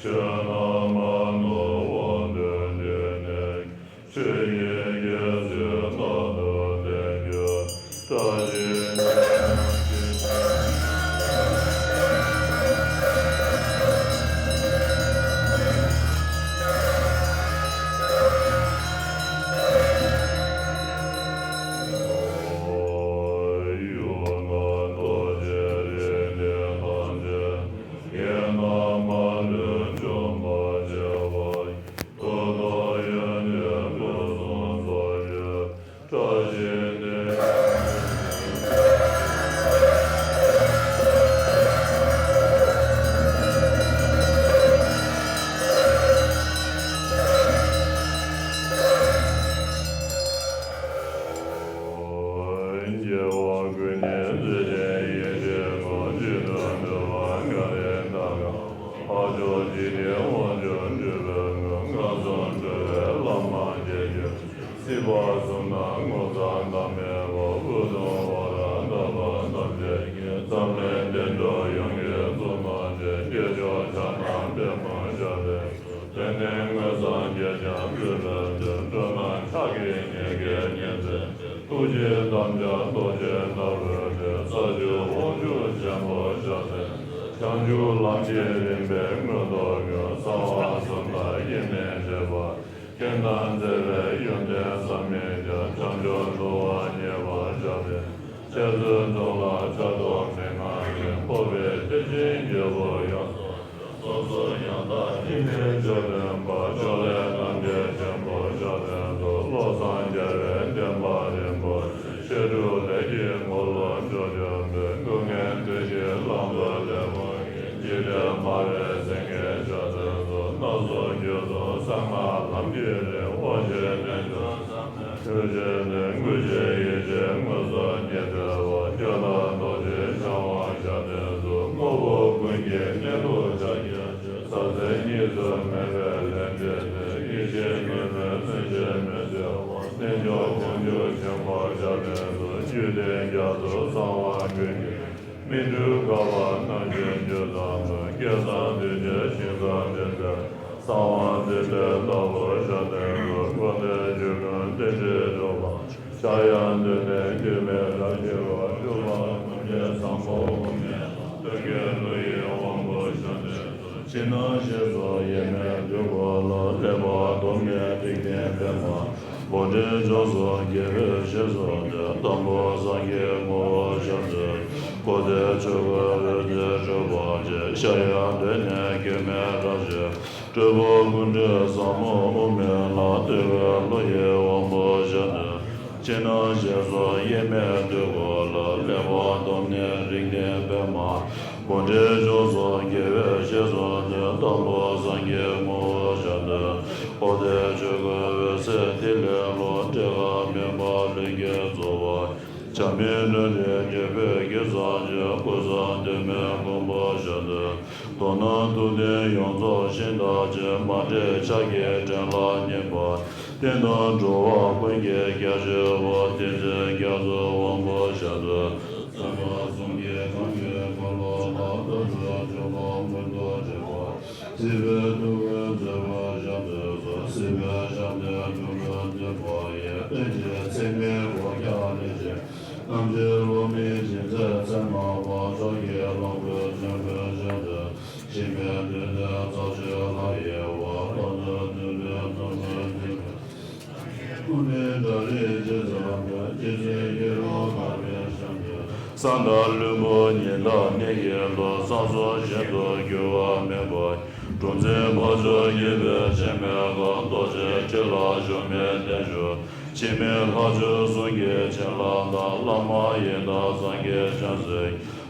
ཆོས་རྣམས་མ་ནོར་བར་སྟོན་ཏེ་ནི། ཆོས་ཉིད་རྒྱལ་སྲས་རྣམས་དང་ལྡན་གྱུར། བཀྲ་ཤིས་སྐྱེ་བ་ཀུན་ནས་མཛེས་ཤིང་ཡིད་བཞིན་ནོར། བཅུད་དུ་གྲུབ་པ་མངའ་རིས་ནམ་མཁའ་འཕགས། མཆོག་འཇིག་རྟེན་དབང་ཕྱུག་སྤྲུལ་པའི་མགོན། ངན་སོང་འདུལ་བའི་བླ་མ་མཇལ་ཞིང་། སྲིད་པ་གསུམ་ན་ངོ་ཚ་འདབ་མའི་བུ། ཨུ་དུམ་ཝ་ར་དྷ་བ་ཐམས་ཅད་ཀྱི། འཛམ་གླིང་བདེ་འགྲོ་ཡོངས་ཀྱི་གཙོ་མོ་ཆེ། སྐྱེས་མཆོག་ཕྱག་ན་པདྨོ་ཞབས་ལ་གསོལ། དེང་འདིར་མངོན་སངས་རྒྱས་ཀྱང་བརྩེ་བས་འདུད། འགྲོ་རྣམས་ཕྱག་གི་གཉེར་གྱི་གཉེར་འཛིན། ཐུགས་རྗེའི་དམ་རྒྱ་རྡོ་རྗེ་ལྟ་བུའི་སྲས། ས་བཅུའི་དབང་ཕྱུག་ཆེན་པོ་ཞབས་ལ་གསོལ། བྱང་ཆུབ་ལམ་གྱི་རིམ་པའི་མངོན་རྟོགས་མྱུར། རྩ་བ་གསུམ་དང་དབྱེར་མེད་འབྱེད་པ། མཁྱེན་དང་མཛད་པའི་ཡོན་ཏན་བསམ་མི་ཁྱབ། བྱང་ཆུབ་འགྲོ་བ་མཉེས་པར་བྱ་བའི། འཆད་རྩོད་རྫོགས་ལ་ཕྱག་རྡོར་མན་ངག་གི། འཕགས་པའི་ཐེག་ཆེན་རྒྱལ་པོ་ཡོངས་སུ། སོ་སོ་ཡང་དག་དབྱེར་མེད་ཆོས་སྟོན་པ། ཕྱོགས་ལས་རྣམ་འདྲེན་ཆེན་པོ་ཞབས་ལ་གསོལ། བློ་བཟང་རྒྱལ་བའི་བསྟན་པ་རིན་པོ་ཆེ། བཤད་སྒྲུབ་ལས་ཀྱི་ངོ་བོར་སྤྱོད་འཇུག་པའི། སྐུ་ལྔའི་མཐུ་ཆེན་གླང་པོ་ལེབ་མོ་ཡི། འཇིགས་བྲལ་སྨྲ་བའི་སེང་གེ་ཞབས་ལ་གསོལ། སྣ་ཚོགས་རྒྱུད་དུ་གསང་སྔགས་ལམ་གྱི་རིམ། དབང་ཆེན་རྣལ་འབྱོར་ཆོས་ཀྱི་གླིང་། ཀུན་གཞི་ཡེ་ཤེས་མངོན་སུམ་ཉིད་སྟོན་པ། སྐྱོབ་དང་རྡོ་རྗེ་འཆང་དབང་ཞབས་ལ་གསོལ། དངོས་པོ་ཀུན་གྱི་གནས་ལུགས་ཕྱག་རྒྱ་ཆེ། ཟག་བཅས་གཉིས་སུ་མེད་པའི་ལྷན་སྐྱེས་ཏེ། ཡེ་ཤེས་གཉུག་མའི་མཚོན་ཆས་མི་བསྲེ་བ། རྣལ་འབྱོར་དབང་ཕྱུག་ཆེན་པོ་ཞབས་ལ་གསོལ། བཅུད་ལྡན་རྒྱ་མཚོ་གསང་བ་ཀུན་གྱི། སྨིན་གྲོལ་དགའ་བ་རྣམ་བཞིན་རྒྱུ་ཙམ་མོ། སྐལ་བཟང་གདུལ་བྱའི་ཞིང་སར་འདུས་པའི། གསང་བ་འདུས་པའི་ལྷ་བུ་ཞབས་ལ་གསོལ། འཁོར་འདས་ཆོས་ཀུན་རྟེན་འབྲེལ་གྲུབ་པ། ཕྱྭ་གཡང་འདུས་ནས་སྐྱེ་མེད་རབ་ཞི་བ། སྤྲུལ་པ་ཐམས་ཅད་བཟང་པོ་དབུ་མའི་ལྷ། སྟོན་ཀའི་གླུ་ཡི་དབང་པོ་ཞབས་ལ་གསོལ། ཕྱི་ནང་ཞེས་སོགས་དབྱེར་མེད་འདུས་སྐུ་ལ། གླེགས་བམ་སྡོམ་ནི་རིགས་ལྡན་པདྨ། སྒོ་འབྱེད་ཕྱོགས་སུ་དགེ་བའི་བཤེས་སུ་འདུས། དང་པོ་སངས་རྒྱས་ངོ་བོ་ཞབས་ལ་གསོལ། འཁོར་འདས་ཆོས་སྐུ་འོད་ཟེར་འཕྲོ་བར་བཅས། ཕྱྭ་གཡང་འདུས་ནས་སྐྱེ་མེད་རབ་ཞི། སྤྲུལ་པ་ཀུན་འདུས་ཟབ་མོ་དབུ་མའི་ལྷ། སྟོན་ཀའི་གླུ་ཡི་དབང་པོ་ཞབས་ལ་གསོལ། ཕྱི་ནང་ཞེས་སོགས་དབྱེར་མེད་འདུས་སྐུ་ལ། གླེགས་བམ་སྡོམ་ནི་རིགས་ལྡན་པདྨ། སྒོ་འབྱེད་ཕྱོགས་སུ་དགེ་བའི་བཤེས་སུ་འདུས། དང་པོ་སངས་རྒྱས་ངོ་བོ་ཞབས་ལ་གསོལ། འཁོར་འདས་ཆོས་སྐུ་འོད་ཟེར་ཐིག་ལེ་ལོ། འབྲལ་བ་མེད་པ་ལྷུན་གྱིས་རྫོགས་པ། བྱམས་པའི་སྤྲིན་འདི་རྒྱལ་པོའི་སྐུ་གསུང་ཆོས། ཀུན་བཟང་དུ་མའི་གོ་འཕང་ཞབས་ལ་གསོལ། མདོར་ན་ཐུབ་བསྟན་ཡོངས་རྫོགས་ཤིང་རྟ་ཆེན། མ་འདྲེས་ཕྱག་གི་ཕྲེང་ལ་བསྙེན་པ། བསྟན་དང་འགྲོ་བ་ཀུན་གྱི་རྒྱལ་གཞི་བ། བསྟན་འཛིན་རྒྱ་མཚོའི་དབང་པོ་ཞབས་ལ་གསོལ། བསམ་པ་གསུམ་གྱི་གང་གི་འཁོར་ལོ་ལ། ལྟ་བུའི་འཇུག་པ་མངོན་དུ་བྱེད་པ། སྲིད་པའི་སྡུག་བསྔལ་སེལ་བའི་ཞབས་ལ་གསོལ། སྲིད་པའི་ཞབས་ནས་སྒྲོལ་བར་མཛད་པ་ཡི། བསྟན་བཅོས་ཚད་མེད་སྒོ་རྒྱན་ལེགས་བཤད། རྣམ་འབྱེད་འོག་མིན་འཇིགས་མཛད་ཚད་མ་པ། ཕྱོགས་ཀྱི་གླང་པོའི་ཆོམ་པོའི་ཞབས་ལ་གསོལ། འཆི་མེད་བདུད་རྩིའི་ཚོགས་ཀྱི་ལྷ་ཡི་བ། ལྷོ་ནུབ་བདུད་པའི་ནོར་བུས་མཛེས་པའི། ཀུན་ནས་བྲག་རིའི་རྗེས་སུ་འགྲོ། ཇི་སྲིད་ཡིད་འོང་ལྷ་མིའི་ཞབས་ལ་གསོལ། ས་མཐའ་ལྷུན་པོ་ཉི་ཟླ་གནས་ཀྱི་ལྷ། ས་སོགས་གཞན་དུ་འགྱུར་བ་མེད་པ། གྲུ་འཛིན་འཕགས་མཆོག་དགྱེས་པའི་སྤྱན་མའི་ཁ། རྡོ་རྗེ་ཁྲི་ལ་བཞུགས་མའི་བརྟན་བཞུགས། འཆི་མེད་ལྷ་ཆོས་ཟུང་གིས་བྱིན་བརླབས་དང་། བླ་མ་ཡི་དམ་སངས་རྒྱས་བྱང་སེམས།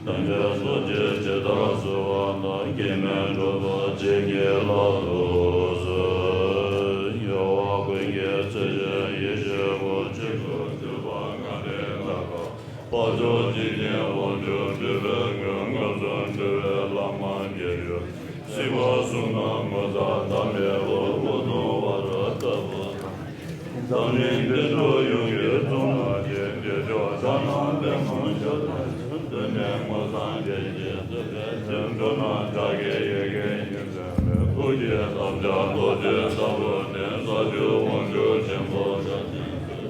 དམ་པའི་ཚོགས་ཀྱིས་ཇི་ལྟར་གསོལ་བ་དང་། སྐྱེ་མེད་གྲོགས་པོ་རྗེ་ཉིད་ལ་ཐུགས་གསོལ། རྒྱལ་བ་ཀུན་གྱི་སྲས་ཆེན་ཡེ་ཤེས་སྐུ། ཆོས་སྐུ་འདུས་པ་མངའ་རིས་ནམ་མཁའ། འཕགས་མཆོག་འཇིག་རྟེན་དབང་ཕྱུག་སྤྲུལ་པའི་མགོན། ངན་སོང་འདུལ་བའི་བླ་མ་མཇལ་ཞིང་། སྲིད་པ་གསུམ་ན་ངོ་ཚ་འདབ་མའི་བུ། ཨུ་དུམ་ཝ་ར་ལྟ་བུ། འཛམ་གླིང་བདེ་འགྲོ་ཡོངས་ཀྱི་གཙོ་མོ་ཆེ། སྐྱེས་མཆོག་ཕྱག་ན་པདྨོ་ཞབས་ལ་གསོལ། གདོད་ནས་མངོན་སངས་རྒྱས་ཀྱིས་གཙོས་པའི་དེད། འགྲོ་རྣམས་ཕྱག་གི་ཡ་གྱལ་གྱིས་མཚན་པའི། ཐུགས་ཀྱི་བདག་ཅག་རྡོ་རྗེ་ལྟ་བུར་ལྡན། ས་བཅུའི་དབང་ཕྱུག་ཆེན་པོ་ཤཱཀྱ་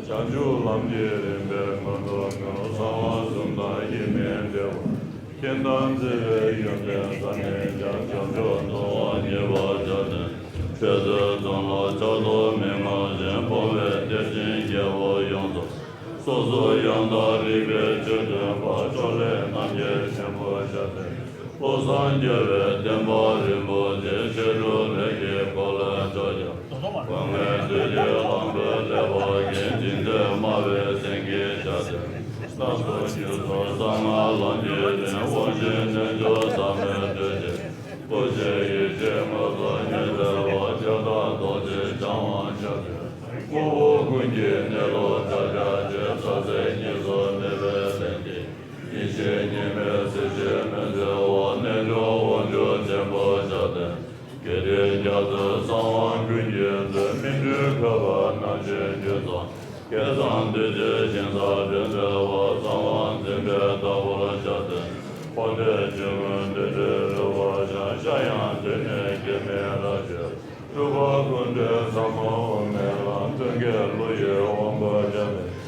ཐུབ། བྱང་ཆུབ་ལམ་གྱི་རིམ་པའི་མངོན་རྟོགས་ཀུན། གསང་བ་གསུམ་དང་དབྱེར་མེད་འབྲེལ་བ། རྐྱེན་དང་བརྩེ་བའི་ཡོན་ཏན་ཟད་མི་འཇམ། བྱང་ཆུབ་ཐོབ་པར་མཉེས་པ་ཤཱཀྱ་ཐུབ། འཕྲལ་དུ་དོན་ལ་ཆགས་སྡང་མི་མངའ་ཞིང་། སྤོང་བའི་གཏེར་ཆེན་རྒྱལ་པོ་ཡོངས་རྫོགས། སོ་སོ་ཡང་དག་རིག་པའི་ཆོས་སྟོན་པ། ཕྱོགས་ལས་རྣམ་རྒྱལ་ཆེན་པོ་ཤཱཀྱ་ཐུབ། བློ་བཟང་རྒྱལ་བའི་བསྟན་པ་རིན་པོ་ཆེ། བཤད་སྒྲུབ་ལས་ཀྱི་འཁོར་ལོས་སྐྱོང་བ། སྐུ་ལྔའི་བདུད་ཀྱི་གླང་པོས་བསླད་པ་ཡིས། ཅི་འདོད་སྨྲ་བའི་སེང་གེ་ཤཱཀྱ་ཐུབ། སྣ་ཚོགས་རྒྱུད་སོགས་གསང་སྔགས་ལམ་གྱི་རིམ། དབང་བཞིའི་རྣལ་འབྱོར་ཟབ་མོའི་གྲོལ་བྱེད། སྐུ་བཞིའི་ཡེ་ཤེས་མངོན་རྟོགས་ཉིད་མཛད་པ། ཁྱབ་བདག་རྡོ་རྗེ་འཆང་དབང་ཤཱཀྱ་ཐུབ། དངོས་པོ་ཀུན་གྱི་གནས་ལུགས་ཕྱག་རྒྱ་ཆེ། ས་གསེར་གཉིས་སུ་མེད་པའི་ལྷན་སྐྱེས། ཡེ་ཤེས་གཉིས་མེད་གཟི་བརྗིད་མུན་སེལ་བ། རྣལ་འབྱོར་དབང་ཕྱུག་ཆེན་པོ་ཤཱཀྱ་ཐུབ། དགེ་སྡིག་རྒྱ་མཚོའི་གསང་བ་ཀུན་གྱི་མཛོད། སྨིན་གྲོལ་ཁ་བ་སྣང་མཆེད་རྒྱུད་གསུམ། བསྐལ་བཟང་འདུས་བྱས་ཞིང་ས་འདྲེན་མཛད་པ། གསང་བ་འཛིན་པའི་བདག་པོར་ཤཱཀྱ་ཐུབ། འཁོར་འདས་ཆོས་ཀུན་འདུལ་བའི་རོལ་པར་ཤར། གཞལ་ཡས་མདུན་ནས་སྐྱེ་མེད་རབ་རྒྱས། སྤྲུལ་པ་ཀུན་གྲོལ་ཟབ་མོ་དབུ་མའི་ལམ། སྟོན་ཀའི་ཀླུ་ཡི་དབང་པོ་ཤཱཀྱ་ཐུབ།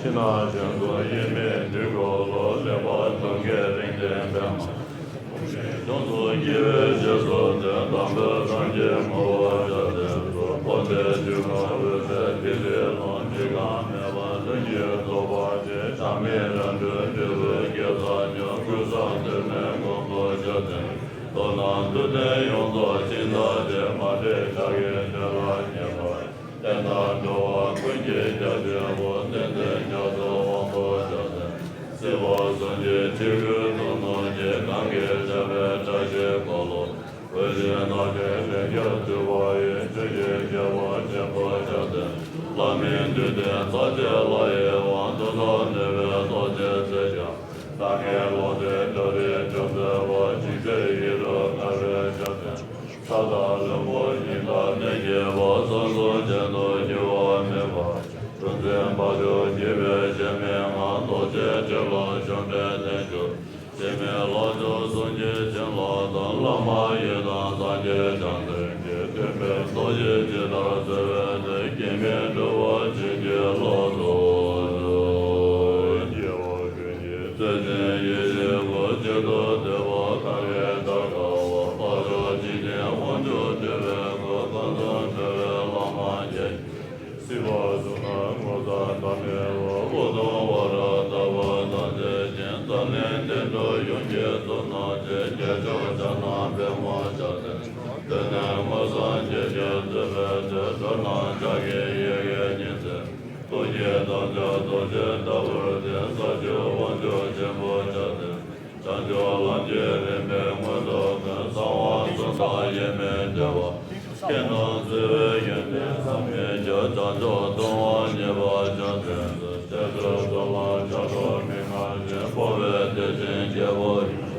ཕྱི་ནང་བྱང་སུ་དབྱེར་མེད་འདུས་འཁོར་ལོ། ལེགས་པར་གདུལ་དཀའི་རིགས་ལྡན་པདྨ། ཡུམ་གྱི་གདུང་དུ་སྐྱེ་བའི་རྗེས་སུ་འདོན། དམ་པའི་སངས་རྒྱས་ངོ་བོ་ཤཱཀྱ་ཐུབ། འཁོར་འདས་ཆོས་ཀུན་འོད་གསལ་ཐིག་ལེའི་ཀློང་། བྲི་གང་མེད་པར་ལྷུན་གྱིས་རྫོགས་པར་བྱེད། གྲངས་མེད་རབ་འབྱམས་འབྲས་བུའི་དགེ་རྩ་མྱུར། ཀུན་བཟང་དུ་མའི་མགོན་པོ་ཤཱཀྱ་ཐུབ། མདོར་ན་འདུལ་བསྟན་ཡོངས་རྫོགས་སྦྱིན་བདག་སྟེ། མ་འདྲེས་ཕྱག་གི་དོན་ལ་མཉེས་པ། བསྟན་དང་འགྲོ་བ་ཀུན་གྱི་རྒྱལ་པོའི་དབང་པོ། བསྟན་འཛིན་རྒྱ་མཚོའི་དབང་པོ་ཤཱཀྱ་ཐུབ། སྲིད་པ་གསུམ་གྱི་འཁྲུལ་རྒྱུ་དོན་རྣམས་ཀྱི། གང་གིས་བྱ་བའི་བཀྲ་ཤིས་འཁོར་ལོ། འོད་བཞིན་ནགས་ཀྱི་ལས་རྒྱ་སྤྲུལ་པ་ཡི། ཆོས་ཀྱི་རྒྱལ་པོ་ཆེན་པོ་ཤཱཀྱ་ཐུབ། ལྷ་མིའི་འདུས་སྡེ་ཚར་གཅིག་ལ་ཡི་དབང་། གདུང་དུ་གནས་པའི་རྡོ་རྗེ་རྩེ་རྒྱ། ལྷ་ལྔའི་ལོངས་སྤྱོད་འགྲོ་རིགས་སྐྱོབ་མཛད་པ། ཇི་སྲིད་ཡིད་དུ་དགའ་བའི་ཞབས་བརྟན། ས་དང་ལྷུན་པོ་ཉི་ཟླ་གནས་བརྒྱད་པ། གསང་གསུམ་གྱེན་དུ་འགྱུར་བ་མེད་པ། གྲུ་འཛིན་འབར་ཕྱོགས་འགྱེད་པའི་གཞལ་མེད་ངང་། རྡོ་རྗེ་ཕྲེང་ལ་བཅོམ་ལྡན་འདས་མཆོག། འཛིན་མའི་ལྷ་ཚོགས་གསུམ་གྱིས་བྱིན་རླབས་དང་། བླ་མ་ཡི་དམ་སངས་རྒྱས་བྱང་སེམས་ཀྱིས། མཐུན་པའི་ཚོགས་ཀྱིས་ཇི་ལྟར་གསོལ་བའི་དེ། སྐྱེ་མེད་གྲུབ་པ་ཆོས་ཀྱི་བློ་རྫོགས་སུ། རྩེ་གཅིག་ཡེ་ཤེས་སྐུ། གཅིག་ཏུ་བསྡུས་པ་མཁའ་འགྲོའི་ཟླ་ག་བ། འཕགས་མཆོག་འཇིག་རྟེན་དབང་ཕྱུག་སྤྲུལ་པའི་སྐུ། གང་འཛོམས་གྲོལ་བའི་བླ་མ་བརྒྱད་ཀྱིས། སྲིད་པ་གཟུགས་སྣང་ངོ་མཚར་ཟླ་མེད་པ། དབུ་དུམ་བ་ར་ལྟ་བུ་དང་མཛེས་ཤིང་། འཛམ་གླིང་འདི་འདྲ་ཡོངས་ཀྱི་གཙུག་ན་མཆོག། རྒྱལ་མཆོག་ཕྱག་ན་པདྨོ་ཤཱཀྱ་ཐུབ། གདོད་ནས་མངོན་སངས་རྒྱས་ཀྱིས་གཙོས་པའི་དེ། འགྲོ་རྣམས་ཕྱག་གི་ཡི་གེ་ཉི་ཚེ། ཐུགས་ཀྱི་བདག་ཅག་རྡོ་རྗེ་ལྟ་བུར་ལྡན། ས་བཅུའི་དབང་ཕྱུག་ཆེན་པོ་ཤཱཀྱ་ཐུབ། བྱང་ཆུབ་ལམ་གྱི་རིམ་པའི་མངོན་རྟོགས་ཀུན། གསང་བ་གསུམ་དང་དབྱེར་མེད་འབྲེལ་བ། རྐྱེན་དང་བརྩེ་བའི་ཡོན་ཏན་ཟད་མི་འཇམ། བྱང་ཆུབ་ཐོབ་པར་མཉེས་པ་ཤཱཀྱ་ཐུབ། འཕྲལ་དུ་དོན་ལ་ཆགས་སྡང་མི་མངའ་ཞིང་། སྤོང་བའི་གཏེར་ཆེན་རྒྱལ་པོ་ཡོངས་རྫོགས།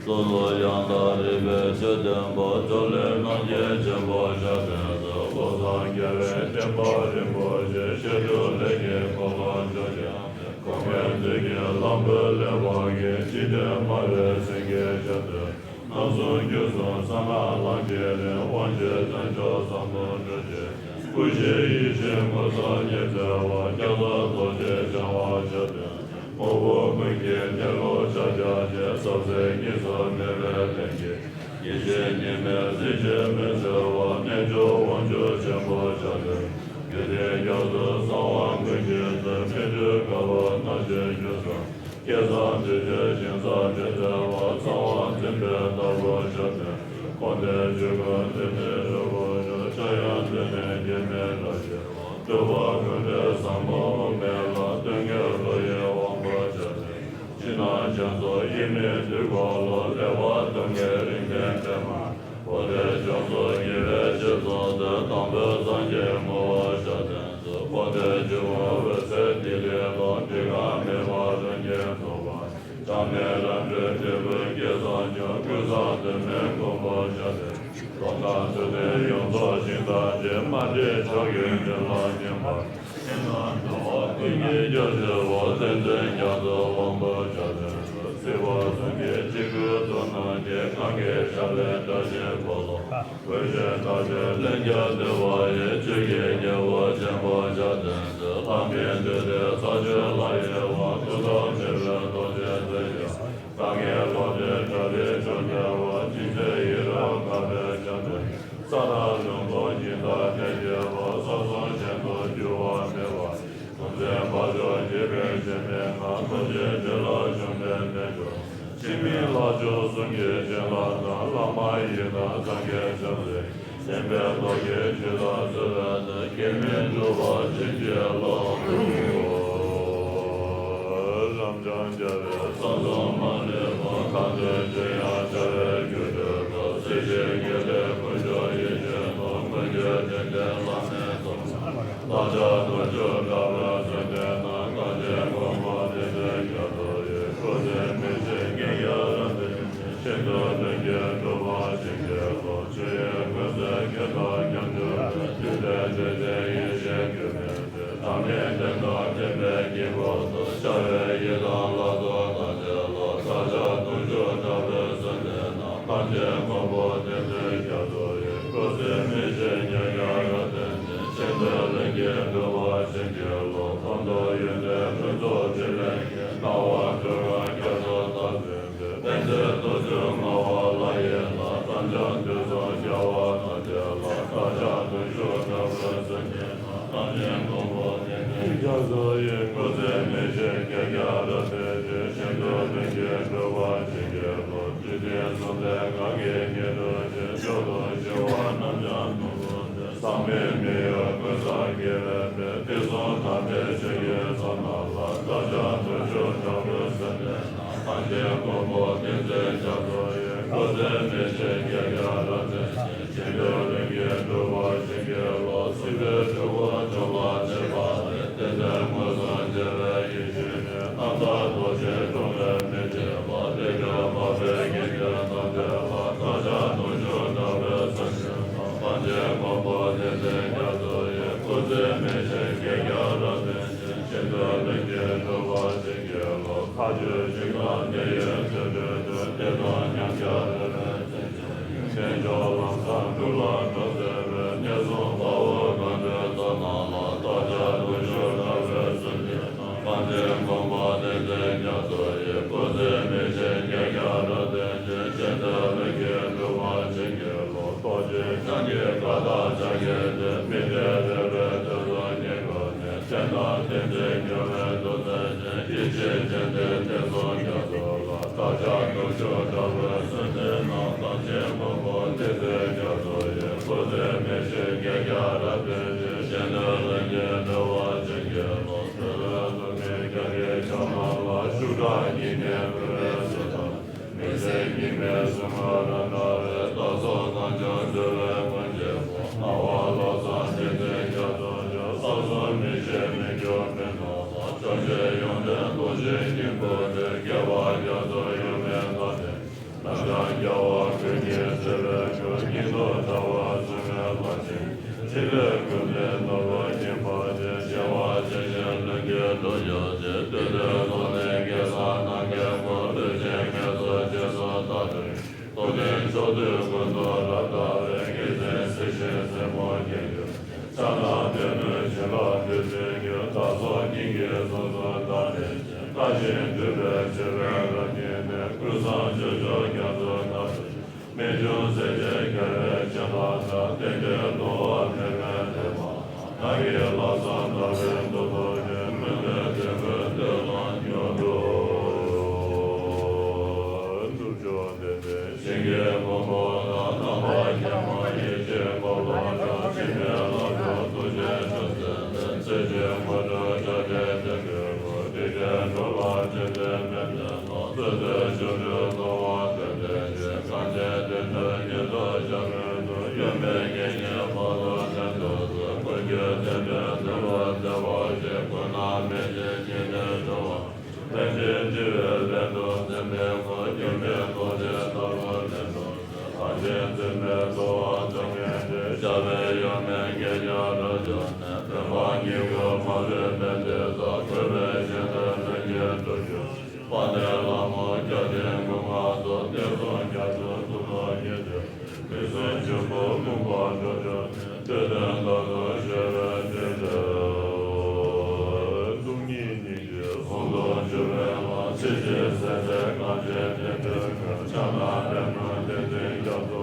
སོ་སོ་ཡང་དག་རིག་པའི་ཆོས་སྟོན་པ། ཕྱོགས་ལས་རྣམ་རྒྱལ་ཆེན་པོ་ཤཱཀྱ་ཐུབ། བློ་བཟང་རྒྱལ་བའི་བསྟན་པ་རིན་པོ་ཆེ། བཤད་སྒྲུབ་ལས་ཀྱི་འཁོར་ལོ་སྐྱོང་བ། སྐུ་ལྔའི་བདུད་ཀྱི་གླང་པོས་བསླད་པ་ཡིས། ཅི་འདོད་སྨྲ་བའི་སེང་གེ་ཤཱཀྱ་ཐུབ། རྣམ་གསུམ་རྒྱུད་གསུམ་གསང་སྔགས་ལམ་གྱི་རིམ། དབང་བཞིའི་རྣལ་འབྱོར་ཟབ་མོ་གྲོལ་བྱེད། སྐུ་བཞིའི་ཡེ་ཤེས་མངོན་རྟོགས་ཉིད་མཛད་པ། རྒྱ་མཚོ་རྡོ་རྗེ་འཆང་དབང་ཤཱཀྱ་ཐུབ། དངོས་པོ་ཀུན་གྱི་གནས་ལུགས་ཕྱག་རྒྱ་ཆེ། ས་གསེར་གཉིས་སུ་མེད་པའི་ལྷན་སྐྱེས། ཡེ་ཤེས་གཉིས་མེད་གཟི་བརྗིད་མུན་སེལ་བ། རྣལ་འབྱོར་དབང་ཕྱུག་ཆེན་པོ་ཤཱཀྱ་ཐུབ། དགེ་ལྡན་རྒྱ་མཚོའི་གསང་བ་ཀུན་གྱི་མཛོད། སྨིན་གྲོལ་ཁ་བ་སྣང་མཆེད་རྒྱུད་གསུམ། བསྐལ་བཟང་འདུས་བྱས་ཞིང་ས་འདྲེན་མཛད་པ། གསང་བ་འཛིན་པའི་བདག་པོ་ཤཱཀྱ་ཐུབ། འཁོར་འདས་ཆོས་ཀུན་འདུལ་བའི་རིན་པོ་ཆེ། ཕྱག་གཡས་མདུན་ནས་སྐྱེ་མེད་རབ་རྒྱས་པ། སྤྲུལ་པ་ཀུན་གྲོལ་ཟབ་མོ་དབུ་མའི་ལམ། སྟོན་ཀའི་ཀླུ་ཡི་དབང་པོ་ཤཱཀྱ་ཐུབ། ཕྱི་ནང་བྱང་སོགས་དབྱེར་མེད་འདུས་འཁོར་ལོ། ལེགས་པར་གདུལ་དཀའི་རིགས་ལྡན་པདྨ། འཁོར་འདས་ཕྱོགས་སུ་ཉེ་བའི་རྗེས་སུ་འདོན། དང་པོའི་སངས་རྒྱས་ངོ་བོ་ཤཱཀྱ་ཐུབ། འཁོར་འདས་ཆོས་ཀུན་འོད་གསལ་ཐིག་ལེའི་ཀློང་། བྲི་གང་མེད་པར་ལྷུན་གྱིས་རྫོགས་པ། གྲངས་མེད་རབ་འབྱམས་འབྲས་བུའི་བསྐལ་བཟང་མྱུར། ཀུན་བཟང་དུ་མའི་མགོན་པོ་ཤཱཀྱ་ཐུབ། མདོར་ན་འདུལ་བསྟན་ཡོངས་རྫོགས་ཞིང་ས་འདྲེན། མ་འདྲེས་ཕྱོགས་ཀུན་འདུལ་ལ་མཉེས་པ། ཕྱི་ནང་འགྲོ་བ་ཀུན་གྱི་རྒྱལ་པོ། བསྟན་འཛིན་རྒྱ་མཚོའི་དབང་པོ་ཤཱཀྱ་ཐུབ། སྲིད་པ་གསུམ་གྱི་འཇིགས་སྐུལ་དུ་སྣང་གི། གང་གི་ཞབས་ལས་སྐྲག་ཕྱིར་འཁོར་ལོ། བོད་ཆེན་དག་ཆེན་ལྷན་རྒྱས་བདེ་བ་ཡི། ཆོས་ཀྱི་རྒྱལ་པོ་ཆེན་པོ་ཞབས་བརྟན་ཚེ། ལྷ་མིའི་འདུས་སྡེ་ཚར་གཅོད་ལ་ཡི་དབང་། མཐུ་སྟོབས་མེད་པའི་རྡོ་རྗེ་རྩེ་ཡི། གང་གི་བློ་གྲོས་གྲགས་པའི་ཆོས་རྒྱལ་བ། ཅི་མཛད་ཡི་རང་དགའ་བའི་ཞབས་བརྟན། ས་དང་ལྷུན་པོ་ཉི་ཟླ་ལྷན་སྐྱེས་པ། ས་གསུམ་གཞན་དུ་འགྱུར་བ་མེད་པ། ཐུགས་བརྩེ་འཕགས་མཆོག་འཇིགས་པའི་གཞི་མེད་ན། ཐུགས་རྗེ་ཆེ་ལ་ཞུམ་པའི་རྣལ་འབྱོར། འཆི་མེད་ལྷ་མཆོག་གསུམ་གྱི་བྱིན་རླབས་དང་། བླ་མ་ཡི་དམ་སངས་རྒྱས་ཆོས་སྲིད། བསྟན་པའི་ཐོག་གི་ཇི་ལྟར་བརྩེ་བས་ན། སྐྱེ་མེད་གྲུབ་པ་བྱིན་གྱིས་རློབས། རབ་འབྱམས་རྒྱལ་བའི་ས་འཛུམ་མ་ལུས་པ། གང་དུ་བྱོན་ཡང་བྱ་བའི་རྒྱུར་གྱུར་པ། སྲིད་ཞིའི་སྐྱེ་འདས་དཀོན་མཆོག་ཡིད་བཞིན་ནོར། མངོན་གྱུར་དོན་ལྡན་བླ་མའི་ཚོགས། བདག་ཅག་དུང་ཕྱུར་དྲག་པོའི་གསུང་ལྡན་ན། གངས་ཅན་མགོན་པོ་བསྟན་འཛིན་རྒྱ་མཚོ་ཡི། སྐུ་ཚེ་མི་ཤིགས་རྒྱལ་བརྒྱ་རབ་བརྟན་ཅིང་། ཤིན་ཏུ་དོན་གྱི་གྲུབ་པ་བྱིན་གྱིས་རློབས། ཆོས་དབྱིངས་ཀུན་གསལ་ཁྱོད་དང་མཉམ་གྱུར་པའི། རྒྱུད་སྡེ་སྡེ་ཆེན་ཡེ་ཤེས་སྒྱུ་མའི་མཛོད། ཐ་མལ་བདེན་དང་མཁྱེན་པའི་དཀྱིལ་འཁོར་དུ། འཆར་བའི་ཡི་དམ་ལ་སོགས་དང་བཅས་པ། བདག་ཅག་དུང་ཕྱུར་དྲག་པོའི་གསུང་ལྡན་ན། གངས་ཅན་མགོན་པོ་བསྟན་འཛིན་རྒྱ་མཚོ་ཡི། སྐུ་ཚེ་མི་ཤིགས་རྒྱལ་བརྒྱ་རབ་བརྟན་ཅིང་། ཤིན་ཏུ་ལྷུན་གྱིས་གྲུབ་པ་བྱིན་གྱིས་རློབས། ཁམས་དང་ཡོན་ཏན་ཕུན་ཚོགས་ཕྲིན་ལས་ཀྱིས། སྣང་བ་འགྲོ་བའི་རྒྱ་མཚོ་དག་ཟིན་ཏེ། དཔལ་ཆེན་རྡོ་རྗེ་ངག་དབང་ལྷ་ཡི་བླ། དམ་ཅན་དུས་གསུམ་རྒྱལ་བ་དང་བཅས་པ། བདག་ཅག་དུང་ཕྱུར་དྲག་པོའི་གསུང་ལྡན་ན། གངས་ཅན་མགོན་པོ་བསྟན་འཛིན་རྒྱ་མཚོ་ཡི། སྐུ་ཚེ་མི་ཤིགས་རྒྱལ་བརྒྱ་རབ་བརྟན་ཅིང་། ཤིན་ཏུ་ལྷུན་གྱིས་གྲུབ་པ་བྱིན་གྱིས་རློབས། འཇིག་རྟེན་གསུམ་ལས་གང་གི་ཉེ་དུ་ཕྱིན། མཆོག་ཏུ་ཞི་བ་རྣམ་སྦྱངས་ནོར་བུ་འདྲ། ཟག་མེད་མི་གཡོ་ཀུན་བཟང་དགེ་བའི་དཔལ། དུས་གསུམ་དམ་པའི་ཆོས་ཀྱི་ཕྱོགས་རྣམས་ལ། བདག་ཅག་དུང་ཕྱུར་དྲག་པོའི་གསུང་ལྡན་ན། གངས་ཅན་མགོན་པོ་བསྟན་འཛིན་རྒྱ་མཚོ་ཡི། སྐུ་ཚེ་མི་ཤིགས་རྒྱལ་བརྒྱ་རབ་བརྟན་ཅིང་། ཤིན་ཏུ་ལྷུན་གྱིས་གྲུབ་པ་བྱིན་གྱིས་རློབས། སྲིད་པའི་འཁྲུལ་འཁོར་བྱང་བ་ཆེ་བ་ལས། བསྟན་འཛིན་མངོན་སུམ་རྒྱལ་བའི་ཡེ་ཤེས་ནི། རྣམ་དག་རྡོ་རྗེ་འཁྲུངས་ལས་མི་འབྱེད་པ། བདེ་དགའ་འཕགས་པའི་དགེ་འདུན་དང་བཅས་པ། བདག་ཅག་དུང་ཕྱུར་དྲག་པོའི་གསུང་ལྡན་ན། གངས་ཅན་མགོན་པོ་བསྟན་འཛིན་རྒྱ་མཚོ་ཡི། སྐུ་ཚེ་མི་ཤིགས་རྒྱལ་བརྒྱ་རབ་བརྟན་ཅིང་། ཤིན་ཏུ་ལྷུན་གྱིས་གྲུབ་པ་བྱིན་གྱིས་རློབས། མཁའ་སྤྱོད་ཞིང་དང་དེ་ཡི་ཚུལ་ཁྲིམས་སྟེ། བདེ་སྟོང་ཉམས་ཆག་མེད་པའི་མཚན་ཡུལ། ཡེ་ཤེས་མཆོག་ལམ་བཟང་སྒྲུབ་ལ་གྲོགས་མཛད་པའི། གནས་གསུམ་དཔའ་བོ་དགའ་སྟོན་རྩེ་རྣམས་ལ། བདག་ཅག་དུང་ཕྱུར་དྲག་པོའི་གསུང་ལྡན་ན། གངས་ཅན་མགོན་པོ་བསྟན་འཛིན་རྒྱ་མཚོ་ཡི། སྐུ་ཚེ་མི་ཤིགས་རྒྱལ་བརྒྱ་རབ་བརྟན་ཅིང་། ཤིན་ཏུ་ལྷུན་གྱིས་གྲུབ་པ་བྱིན་གྱིས་རློབས། རྡོ་རྗེ་འཆང་གི་བཀའ་དང་ཕྱག་འཁྱེར་ཏེ། མི་འབྲལ་རོལ་པའི་དུས་གསུམ་ཉེ་འཁོར་ནས། བསྟན་དང་བསྟན་འཛིན་སྐྱོང་བའི་མཐུ་རྩལ་ཅན། ཡེ་ཤེས་སྤྱན་ལྡན་བསྟན་སྲུང་རྒྱ་མཚོ་ལ། བདག་ཅག་དུང་ཕྱུར་དྲག་པོའི་གསུང་ལྡན་ན། གངས་ཅན་མགོན་པོ་བསྟན་འཛིན་རྒྱ་མཚོ་ཡི། སྐུ་ཚེ་མི་ཤིགས་རྒྱལ་བརྒྱ་རབ་བརྟན་ཅིང་། ཤིན་ཏུ་ལྷུན་གྱིས་གྲུབ་པ་བྱིན་གྱིས་རློབས། བོད་ལ་གཟུགས་མེད་རྒྱ་རིགས་ཕྱོགས་རྣམས་ལ། ཤུགས་དྲག་སྙིང་ནད་འབུ་བའི་གསོད་ཐབས། མི་བཟད་སྙིགས་མའི་སྲུང་མ་རབ་བསྣམས་པའི། བདག་སོགས་གངས་ལྗོངས་འདུལ་བའི་མགོན་ཆེན་པོ། སྣང་བ་བློ་བཟང་བསྟན་འཛིན་རྒྱ་མཚོ་མཆོག། ས་གསུམ་མི་ཤིགས་མི་འགྱུར་མི་ནོར་བ། ཕྱོགས་བཅུའི་ཡོན་ཏན་རྡོ་རྗེའི་སྙིང་པོ་སྟེ། རྒྱལ་བ་རྒྱ་མཚོ་ཡུམ་མེད་ལྷ་ལྡན། རབ་འབྱམས་རྒྱལ་བ་ཀུན་གྱི་བརྩེ་བའི་སྐུ། སྙིང་ཐུབ་དྲ་བ་བཟུང་བའི་ལྷ་ཆེན། ཕྲིན་ལས་ཀུན་ལྡན་ནོར་བུ་སྙིང་པོ་སྟེ། རྒྱལ་བ་ཇི་བཞིན་ལྷུན་གྱིས་གྲུབ་གྱུར་ཅིག། བདུད་འདུལ་ཚོགས་གནས་རྒྱལ་ཚབ་རྣམས་ཀྱི་སྐུ། ལུས་ཅན་ངལ་གསོ་རྗེས་སུ་བདག་སྟོན། ཐུབ་བསྟན་ཕྱོགས་དུས་ཀུན་ཏུ་རབ་དར་བའི། དགེ་མཚན་སྲིད་ཞིའི་མཚན་མོ་རྒྱན་གྱུར་ཅིང་། ཕྱག་ན་པདྨོའི་བྱིན་རླབས་འདི་མཛད་ཀྱང་། བདག་སོགས་སྙིང་གི་གཟུགས་སུ་བདག་གནས་ཤིང་། བཀའ་བཞིན་སྒྲུབ་པའི་ཆེ་བའི་རབ་བརྙེས་ནས། ཀུན་བཟང་སྤྱོད་མཆོག་རྒྱ་མཚོའི་མཐའ་སྟོན། རྨད་བྱུང་སྲས་བཅས་རྒྱལ་བའི་བྱིན་རླབས་དང་། རྟེན་འབྲེལ་གཏོང་བ་མེད་པའི་དད་པ་དང་། ང་ཡི་ལྷག་བསམ་དག་པའི་མཐུ་སྟོབས་ཀྱིས། སྨོན་པའི་དོན་ཀུན་འདོད་ལ་མྱུར་འགྲུབ། ཐུགས་མཆོག་ལྡན་པའི་ཞིང་གི་མགོན་པོ་དང་། ནམ་མཁའ་རྒྱལ་མོ་ཡེ་ཤེས་འཁོར་ལོ་སྒྲ། འཆི་མེད་ལྷ་མཆོག་ཐུགས་རྗེའི་ཆུ་སྲིན་ལས། རྩེ་གཅིག་མཁའ་འགྲོའི་སྒྲ་སྒྲོགས་དོན་གྱི་སྐུ། སྡིག་ཅན་འགྲོ་ལ་སྤྱན་འདྲེན་མི་འབྲལ་བ། བརྩེ་གདུང་ཆོ་འཕྲུལ་ཚོགས་པ་འདུས་པའི་ཞིང་། གངས་ཅན་བསྟན་འགྲོའི་ཉི་ཟླ་ཞྭ་མོའི་ཚུལ། གཡོ་མེད་དགེ་བསྙེན་ཕ་རོལ་ཕྱིན་དུ་གསོལ། ཀུན་ཁྱབ་བསྟན་པའི་ཚུལ་ལ་བརྩེ་བ་བཞེས། ཀུན་ནས་མི་འབྱེད་སྙིང་ནས་སྤྲོ་བ། ལྷན་ཅིག་འདུས་པའི་ལྷན་ཐབས་འཛིན་པའི་སྐུ། འགྱུར་མེད་རྡོ་རྗེ་ལྟ་བུར་ལྷུན་གྲུབ་སྟེ། གངས་ཅན་འཛིན་པའི་རྩ་བ་རྫོགས་ངེས་ཏེ། ཞབས་པད་གཡོ་མེད་རྒྱས་བསྐྱངས་རབ་འབྱམས་ནས། བོད་འབངས་སྙིང་ཁུང་མ་ལུས་ཕན་བདེའི་ས། བཀོད་པའི་ཞིང་དུ་ལྷུན་གྱིས་གྲུབ་གྱུར་ཅིག། དཔལ་ལྡན་ལྷ་མོ་བརྒྱ་བྱིན་སྐུ་མངའ་གསོལ། བདེ་སྲུང་རྒྱ་མཚོ་ཐུགས་ཀློང་ཡེ་ཤེས། རིགས་གསུམ་ཆེན་པོ་མུན་པ་སྒྲོལ་ཕྱིར། བདུད་དོན་རྟག་ཏུ་གཤེགས་པའི་ཏིང་ངེ་འཛིན། སྟོང་ཉིད་སྙིང་རྗེ་ཟུང་དུ་འཇུག་པའི་ངང་། ཇི་ཞིག་སེམས་ཅན་གངས་ཅན་བདེ་འགྲོའི་མགོན། ཕྱག་ན་པདྨོ་བསྟན་འཛིན་རྒྱ་མཚོ།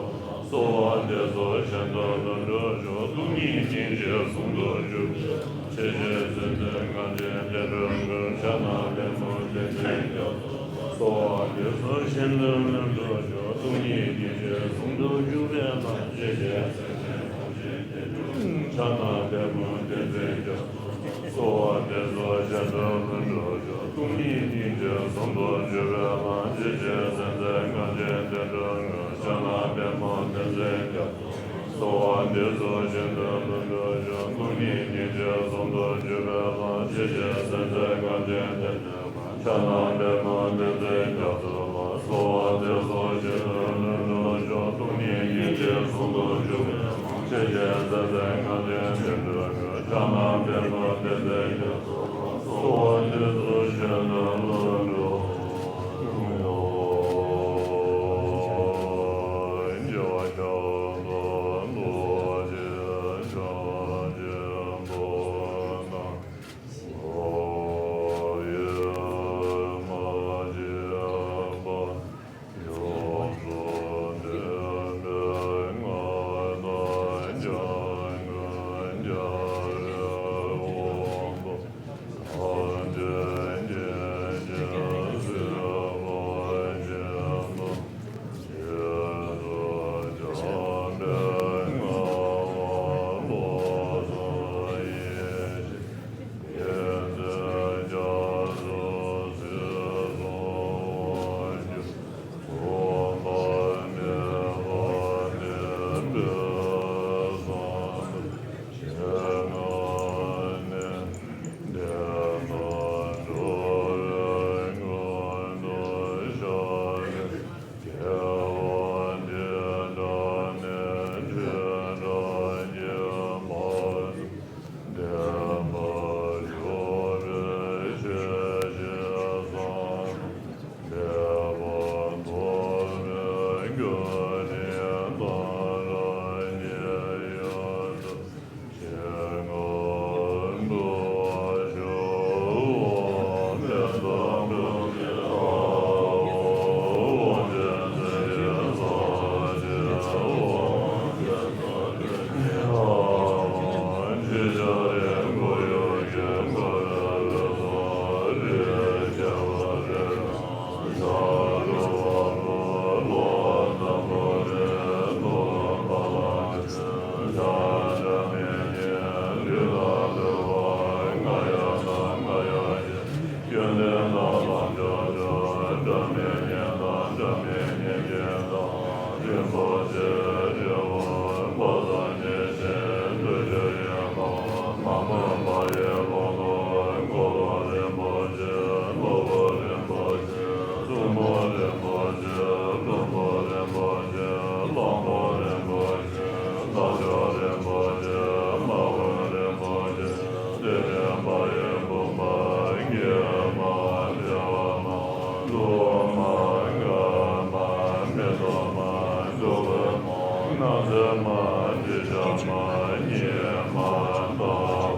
གསོལ་བ་འདེབས་སོ་གཞན་དོན་ལྷུན་གྲུབ་ཤོག། སྟོང་ཉིད་སྙིང་རྗེ་ཟུང་དུ་འཇུག་པའི་ངང་། ཇི་ཞིག་སེམས་ཅན་གངས་ཅན་བདེ་འགྲོའི་མགོན། ཕྱག་ན་པདྨོ་བསྟན་འཛིན་རྒྱ་མཚོ། གསོལ་བ་འདེབས་སོ་གཞན་དོན་ལྷུན་གྲུབ་ཤོག། སྟོང་ཉིད་སྙིང་རྗེ་ཟུང་དུ་འཇུག་པའི་ངང་། ཇི་ཞིག་སེམས་ཅན་གངས་ཅན་བདེ་འགྲོའི་མགོན། ཕྱག་ན་པདྨོ་བསྟན་འཛིན་རྒྱ་མཚོ། གསོལ་བ་འདེབས་སོ་གཞན་དོན་ལྷུན་གྲུབ་ཤོག། སྟོང་ཉིད་སྙིང་རྗེ་ཟུང་དུ་འཇུག་པའི་ངང་། ཇི་ཞིག་སེམས་ཅན་གངས་ཅན་བདེ་འགྲོའི་མགོན། ཕྱག་ན་པདྨོ་བསྟན་འཛིན་རྒྱ་མཚོ། གསོལ་བ་འདེབས་སོ་གཞན་དོན་ལྷུན་གྲུབ་ཤོག། སྟོང་ཉིད་སྙིང་རྗེ་ཟུང་དུ་འཇུག་པའི་ངང་། ཇི་ཞིག་སེམས་ཅན་གངས་ཅན་བདེ་འགྲོའི་མགོན། ཕྱག་ན་པདྨོ་བསྟན་འཛིན་རྒྱ་མཚོ། གསོལ་བ་འདེབས་སོ་གཞན་དོན་ལྷུན་གྲུབ་ཤོག། སྟོང་ཉིད་སྙིང་རྗེ་ཟུང་དུ་འཇུག་པའི་ངང་། ཇི་ཞིག་སེམས་ཅན་གངས་ཅན་བདེ་འགྲོའི་མགོན། ཕྱག་ན་པདྨོ་བསྟན་འཛིན་རྒྱ་མཚོ། གསོལ་བ་འདེབས་སོ་གཞན་དོན་ལྷུན་གྲུབ་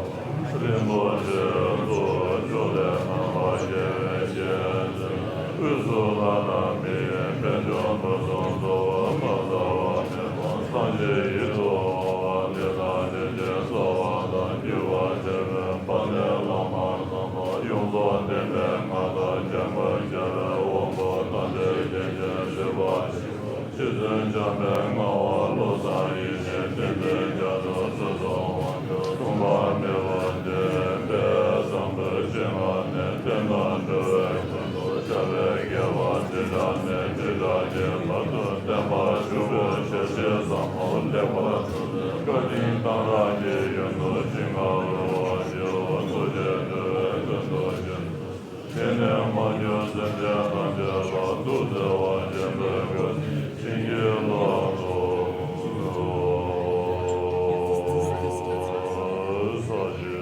ཤོག། རིན་པོ་ཆེ་གཙོ་བོ་ཕྱོགས་ལས་རྣམ་པར་རྒྱལ་བའི་རྒྱལ་མཚན། དབུས་སུ་ལྷ་དང་མིའི་དཔལ་འབྱོར་ཕུན་སུམ་ཚོགས་པ། མ་འདྲ་བ་མེད་པ་སངས་རྒྱས་ཡིད་དུ་འོང་བ། དེ་དག་སེམས་ཅན་རྩ་བ་དང་བརྒྱུད་པར་བྱ་བའི་དཔལ་ལྡན་བླ་མ་དམ་པ། ཡོངས་རྫོགས་བསྟན་པའི་མངའ་བདག་འཇམ་དཔལ་རྒྱལ་བའི་དབང་པོ། དམ་པའི་དགེ་རྒན་སྤྲུལ་པ་ཆེན་པོ། རྗེ་བཙུན་འཇམ་པའི་ངག་དབང་བློ་བཟང་ཡེ་ཤེས། བསྟན་འཛིན་རྒྱ་མཚོ་ཚུལ་ཁྲིམས་དབང་ཕྱུག་མཚུངས་པ་མེད་པ་འདི། དཔལ་བཟང་པོའི་སྤྱན་སྔ་ནས། བསྟན་དང་འགྲོ་བའི་མགོན་དུ་བྱ་བའི་རྒྱལ་བ་འདི་དག་ནས། འདི་དག་གི་བར་དུ་བསྟན་པ་བཞུགས་པའི་ཞབས་ཕྱི་ཟབ་མོ་ལེགས་པར་མཛད་པའི་བཀའ་དྲིན་གཏང་རག་གི་ཡོན་དུ་ཞིང་ཁམས་རོལ་པ་ཞེས་པ་ཐུགས་རྗེས་འགྲོ་བའི་དོན་དུ་བྱོན། དེ་ནས་མ་གྱུར་སེམས་ཅན་ཐམས་ཅད་ལ། ཐུགས་བརྩེ་བ་ཆེན་པོས་བཀའ་དྲིན་བྱིན་གྱིས་བརླབ་ཏུ་གསོལ། ས་གཞི་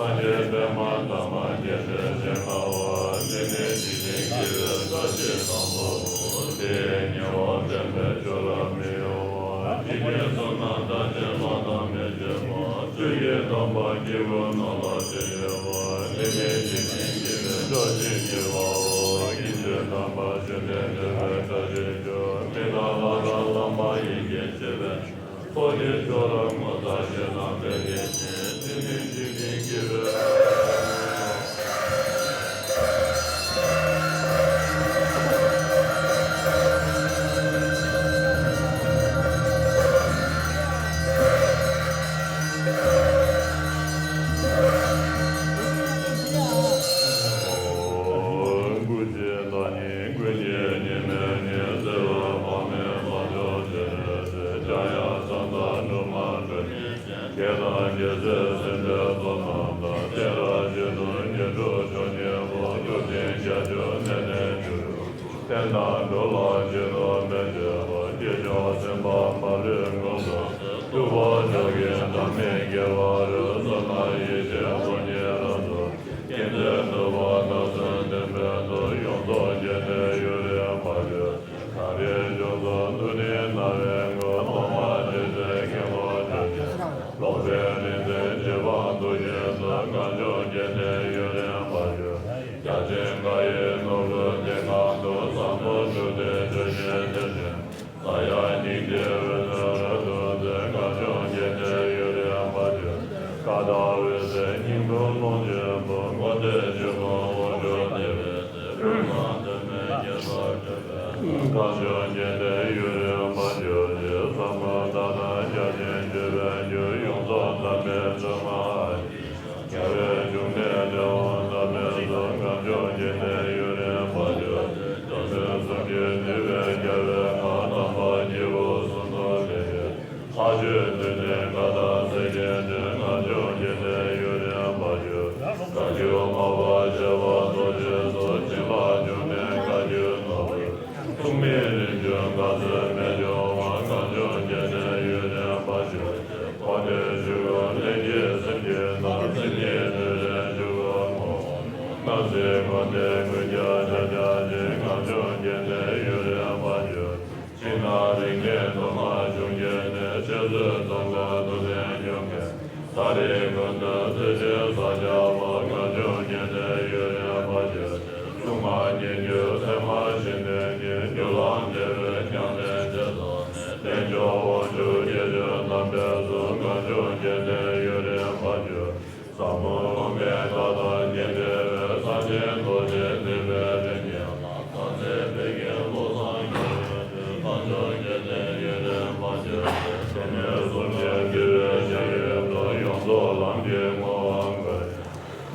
སངས་རྒྱས་པདྨ་འདབ་མ་བརྒྱད་པའི་ཞལ་དཀར་བ། འདི་ནི་འཇིག་རྟེན་དགེ་བའི་ས་བཅད་དང་པོའོ། དེའི་ཉེ་བར་བསྟན་པའི་ཆོས་རབ་མི་གཡོ་བ། འཇིག་རྟེན་གསུམ་ན་བདག་གཅེས་པ་དང་མི་བརྗེད་པ། ཆོས་ཀྱི་དམ་པ་སྐྱེ་བོའི་ནང་ལ་ཆེས་ཡོད་པ། འདི་ནི་འཇིག་རྟེན་དགེ་བའི་ས་བཅད་བཞི་པའོ། ཀུན་ཏུ་བཟང་པོ་བཅུ་ལྡན་བདེ་བའི་བཀྲ་ཤིས་སྐྱོང་། མི་ལ་ལ་དང་བླ་མ་ཡི་གེ་ཆེ་བའི། ཐོག་མའི་ཆོས་རབ་ངོ་མཚར་ཞེས་གནང་བའི་ལས་ཅན། དེ་ནི་འཇིག་རྟེན་དགེ་བའི། ཀུན་གྱི་བདག་ཉིད་ཀུན་གྱི་གཉིས་མེད་ཉིད། བརྩེ་བ་དཔག་མེད་དཔལ་འབྱོར་ཅན། ཀྱང་ཡང་བསམ་དང་སྒྲོན་མ་སྒྲོན་མེད་ཅན། དགེ་དང་རྒྱལ་སྲས་སེམས་དཔའི་ཚོགས་རྣམས་དང་། དེ་ལ་རྗེ་བཙུན་དགྱེས་སྤྲོ་མཆོག་བརྙེས་པ། སྐུ་ཕྲེང་བརྒྱད་ཅུ་ནས་ནས་བརྒྱུད། བསྟན་དང་འགྲོ་ལ་རྗེས་སུ་མི་འབྲལ་བར། སྐྱེས་མཆོག་སེམས་དཔའ་མ་ལུས་ཀུན་ཏུ། ཐུབ་པ་མཆོག་གི་བདག་མེད་རྒྱལ་བ་རོལ། བསོད་ནམས་ཡེ་ཤེས་དངོས་གཉེན་རབ་ཏུ། ཀུན་ཏུ་ནུས་པ་དག་གསུམ་ལྡན། པའི་རིག་འཛིན་རྗེ་འབངས་ཐུགས་རྗེས་སུ། གངས་ལྗོངས་རྒྱལ་བསྟན་ཡུན་རིང་བར་གྱུར། རྒྱ་ཆེན་མཁའ་ཡི་ནོར་བུ་དེ་གང་དུ། ཟབ་མོ་སྒྲུབ་སྡེ་ཆོས་ཆེན་དེ་བཞིན། ས་ཡ་སྙིང་ཐིག་འོད་ཟེར་རབ་ཏུ་མཛད། གངས་ལྗོངས་རྒྱལ་བསྟན་ཡུན་རིང་བར་གྱུར། ཀ་དག་འོད་ཟེར་སྙིང་ཁྲོ་ཀློང་ཆེན་པོ། མགོན་དེ་ཆོས་སྐུ་དབང་ཕྱུག་བདེ་བའི་སྲས། ཀུན་བཟང་དོན་མེད་རྒྱལ་སར་བགྲོད་པའི། གངས་ལྗོངས་རྒྱལ་བསྟན་ཡུན་རིང་བར་གྱུར་ཅིག། ཟབ་མོ་ལྟ་སྟངས་རྒྱ་ཆེན་སྤྱོད་པའི་རྒྱུ། ཡོངས་རྫོགས་དམ་པའི་མཛོད་ལྔ་ཨ་ཏི་ཤ། རྒྱལ་བའི་འབྱུང་གནས་ལས་འོངས་ཟབ་མོའི་ཚོགས། གངས་ལྗོངས་རྒྱལ་བསྟན་ཡུན་རིང་བར་གྱུར་ཅིག། སྟོན་པའི་གསུང་གིས་བཏུད་པའི་རྒྱལ་བའི་ངག། དམ་པ་སྐྱེས་བུ་གསུང་རབ་ལེགས་བཤད། ལྷ་ཆོས་འདུལ་ནས་བཀའ་དང་སྲས་ཀྱི་མགྲོན། གངས་ལྗོངས་རྒྱལ་བསྟན་ཡུན་རིང་བར་གྱུར། བཀའ་བརྒྱུད་མ་པ་བྱེ་བ་དུ་མའི་ཚོགས། བྱིན་རླབས་འབྱུང་གནས་བཀའ་བརྒྱུད་ནོར་བུ། མཚུངས་མེད་རིམ་བྱོན་ག་ཚོད་མེད་འབྱུང་བ། གངས་ལྗོངས་རྒྱལ་བསྟན་ཡུན་རིང་བར་གྱུར་ཅིག། འཁོར་འདས་ཆོས་སྐུ་ལྷན་སྐྱེས་སེམས་ཀྱི་ནང་། མཚན་ཉིད་སྤྲོས་བྲལ་ཆོས་སྐུ་ངོ་བོ། སྣང་སྲིད་འཁོར་འདས་ཀུན་ཀྱང་ཕྱག་རྒྱ་ཆེ། གངས་ལྗོངས་རྒྱལ་བསྟན་ཡུན་རིང་བར་གྱུར། ཕྱི་ནང་རིག་གནས་མཐོ་དམའ་འབྱུང་གནས། འཆད་རྩོད་རྩོམ་པ་ཐུབ་བསྟན་སྐྱོང་མཁན། ད་རེས་ཀུན་ཏུ་བརྩེ་ཆེན་ས་སྐྱ་པ། གངས་ལྗོངས་རྒྱལ་བསྟན་ཡུན་རིང་བར་གྱུར་ཅིག། སྲུང་མ་སྙན་བརྒྱུད་ཚད་མ་ཤེས་ལྡན་གྱི། རྒྱུད་ལ་འདྲེས་པའི་རྒྱང་འཕེན་བྱེད་ས་ནས། བསྟན་མཆོག་དབང་ཕྱུག་སྐྱེས་ཆེན་དམ་པའི་ཚོགས། གངས་ལྗོངས་རྒྱལ་བསྟན་ཡུན་རིང་བར་གྱུར། ཟབ་མོ་དབུ་མའི་ཐག་དང་ཉེ་འབྲེལ་བའི། ས་ཆེན་རྡོ་རྗེ་འདེགས་པའི་རིམ་གྱིས་ལ། ས་འཛིན་བོད་ཀྱི་བློ་བཟང་གི། གངས་ལྗོངས་རྒྱལ་བསྟན་ཡུན་རིང་བར་གྱུར་ཅིག། དེ་ནས་གསུམ་ཆེན་འདུལ་བའི་ཞལ་ཡོད་དུ། ཡོངས་རྫོགས་ལམ་གྱི་བསྔོ་བ་འགོད།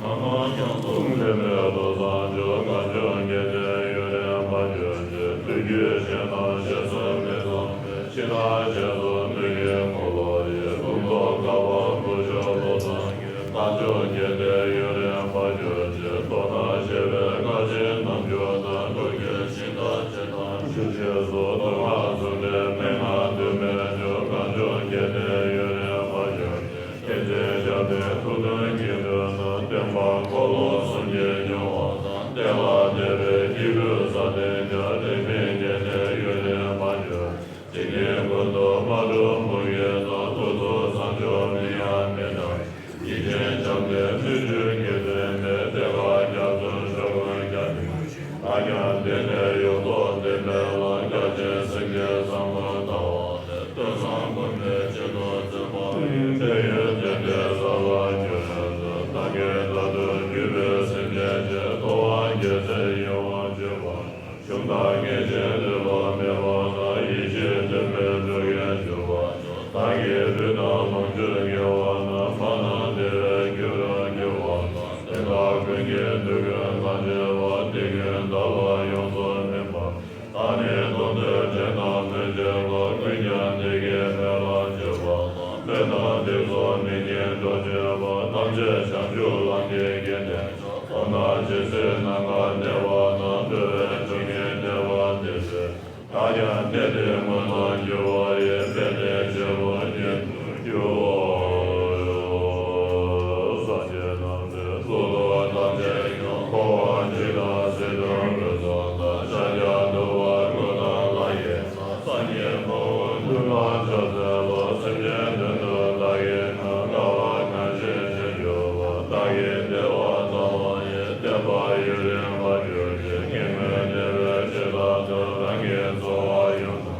ནམ་མཁའ་ཁྱོན་གསུམ་འདྲེས་མའི་བློ་བཟང་མཆོག། གངས་ལྗོངས་རྒྱལ་བསྟན་ཡུན་རིང་བར་གྱུར་ཅིག། བསྟོད་རྒྱུད་གཞན་དང་བཤད་སྲོལ་མི་མཚུངས་པའི། ཕྱི་ནང་ཞལ་གསུམ་སྣོད་ཀྱི་འཁོར་ལོ་ཡི། ལུང་རྟོགས་དཀའ་བ་དཀོན་མཆོག་བློ་བཟང་གི། གངས་ལྗོངས་རྒྱལ་བསྟན་ཡུན་རིང་བར་གྱུར་ཅིག། མདོ་དང་བཤད་པའི་སྔགས་ཆེན་རྣམ་འགྱུར་དང་། སྒྲུབ་བརྒྱུད་ཤིང་རྟ་ཆེ་དང་ཆུ་ཆེན་སོགས། མདོ་སྔགས་ཟུང་འབྲེལ་མན་ངག་འདུས་མའི་མཆོག། གངས་ལྗོངས་རྒྱལ་བསྟན་ཡུན་རིང་བར་གྱུར་ཅིག། མཁན་ཆེན་ཞབས་བརྟན་ཐུགས་དོན་གྱི་མདུན་དུ། བསྟན་པ་འཁོར་ལོ་གསུམ་གྱི་འབྱུང་བ་དང་། གཏན་ལ་འབྲེལ་བའི་སྐྱེས་བུ་སྲ་བརྟན་རྒྱ། རིས་མེད་རྒྱལ་བསྟན་ཡུན་རིང་བར་གྱུར། འཇིག་རྟེན་ཀུན་ཏུ་མ་གྲུབ་མུ་གེ་དང་། ཐུགས་རྗེ་བཟང་སྤྱོད་མི་ཡ་མེད་དང་། ཡིད་ཅན་བྱམས་ལྡན་སྨིན་གྲོལ་གྱི་དོན་མེད། བདེ་བ་རྒྱ་མཚོའི་ཕྱོགས་ཀུན་རྒྱ་མཚོའི་ཞིང་། ད་ཀྱང་དེ་ནས་ཡོངས་རྫོགས་བདེན་པའི་ལམ། རྒྱ་ཆེན་སེམས་བསྐྱེད་བཟང་པོ་ལྟ་བ་ལས། ཐོས་བསམ་སྒོམ་པའི་བྱེད་དུ་བརྩོན་པ་ཡིས། དཔལ་ཡོན་ལྡན་པའི་བསམ་པ་འགྱུར་མེད་དུ། བདག་གིས་མཐར་ཐུག་གུས་པས་སེམས་ཅན་བྱས། ཐོབ་དབང་རྒྱལ་སྲས་ཡིད་འོང་སྤྱོད་པ། གཞུང་དང་མངོན་ཤེས་ལུས་ལ་མེད་པ་དང་། ཡེ་ཤེས་ལྡན་པའི་འགྲོ་ཀུན་འབྱོར་པ་མཆོག། བདག་གིས་ལུས་དང་ལོངས་སྤྱོད་དགེ་བ་རྣམས། མ་རྣམས་བདེ་བའི་རྒྱུ་རུ་འགྱུར་བ་དང་། དེ་དག་ཀུན་གྱི་དུས་ཀུན་ལ་སྤྱད་པ། དེ་ཀུན་བདག་ལ་ཡོངས་སུ་སྨིན་པ། བདག་ནི་དོན་དུ་བྲེལ་དང་མོས་བྱེད་པ། ཀུན་ཀྱང་བདེ་དགེ་སྨོན་ལ་སྤྱོད་པ་དང་། སྨོན་དང་འདེབས་སོགས་མི་སྙན་སྒྲོག་བྱེད་པ། ཐམས་ཅད་བྱང་ཆུབ་ལམ་གྱི་སྐྱེ་གནས། ཐོབ་ན་ཇི་སྲིད་ནམ་མཁའ་གནས་པ་དང་། འགྲོ་བའི་སྡུག་བསྔལ་བདེ་བ་འདི་སྲིད། བདག་ཀྱང་གནས་འདིར་མངོན་དུ་འགྱུར་བ་ཡི། དཔལ་ལྡན་ཆོས་སྐུ་ཉིད་དུ་འགྱུར་བའོ། སངས་རྒྱས་རྣམས་ཀྱི་གཙུག་ཏོར་ཐམས་ཅད་ཀྱང་། འཁོར་བ་འཇིག་དང་ཟིལ་གྱིས་གོས་སོགས་དང་། ཕྱག་རྒྱ་བསྡུ་བ་དགུ་དང་ལྷ་ཡི་ས། སངས་རྒྱས་འཁོར་དབུས་མཐུན་ལ་ཕྱག་འཚལ་ལོ། སེམས་ཅན་དོན་དུ་བདག་གིས་ནི། དཀའ་བ་གང་ཞིག་སྤྱད་གྱུར་པ། བདག་གིས་བདེ་བ་སྩལ་བ་ཡི། བསྟན་པ་ཡུན་རིང་བར་གྱུར་ཅིག། སྐྱེ་དངོས་བདེ་བའི་ཆོས་རྟག་ཏུ། རང་གི་འཚོ་བ་ཡོངས་སུ་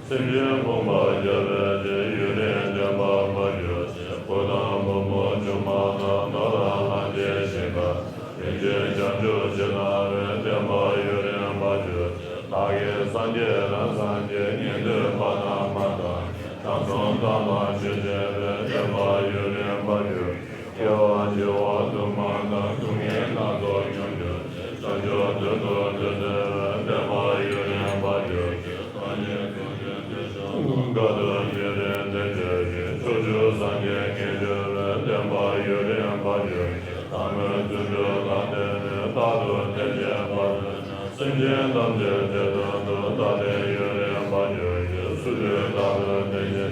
སེམས་ཅན་ཕོངས་པར་བྱ་བའི་ཕྱིར། ཡུན་རིང་བརྟན་པར་མ་གྱུར་ཅིག། བུ་དང་བུ་མོ་ཆུང་མ་དང་། ནོར་དང་ལྷན་ཅིག་ཞིང་ཁར། རིན་ཆེན་བྱང་ཆུབ་ཕྱིར་བཏང་བའི། བསྟན་པ་ཡུན་རིང་བར་གྱུར་ཅིག། བདག་གིས་སངས་རྒྱས་རང་སངས་རྒྱས། ཉན་ཐོས་ཕ་དང་མ་དང་ནི། དྲང་སྲོང་དམ་ལ་ཆོས་འཆད་པའི། བསྟན་པ་ཡུན་རིང་བར་གྱུར་ཅིག། སྐྱེ་བ་འཆི་བ་སྡུག་བསྔལ་དང་། སྡུག་བསྔལ་སྣ་ཚོགས་ཡོངས་གྱུར་ཅིག། བྱང་ཆུབ་དོན་དུ་འདུལ་མཛད་པའི། བསྟན་པ་ཡུན་རིང་བར་གྱུར་ཅིག། སངས་རྒྱས་དངོས་གྲུབ་དེ་ཞུ་བ། དཀའ་ཐུབ་ཉེ་རིང་བསྟན་བཅོས་ཀྱི། ཕྱོགས་བཅུའི་སངས་རྒྱས་དགེ་འདུན་པའི། བསྟན་པ་ཡུན་རིང་བར་གྱུར་ཅིག། བདག་སྨོན་བརྩོན་འགྲུས་དང་ལྡན་པའི། རྟག་ཏུ་བསྟན་བཅོས་པ་ཚུན་ཆད། སེམས་ཅན་ཐམས་ཅད་བདེ་དོན་དུ། བདག་བསྟན་ཡུན་རིང་བར་གྱུར་ཅིག། སུ་དུས་རྟག་ཏུ་བསྟན་བཅོས་ཀྱི།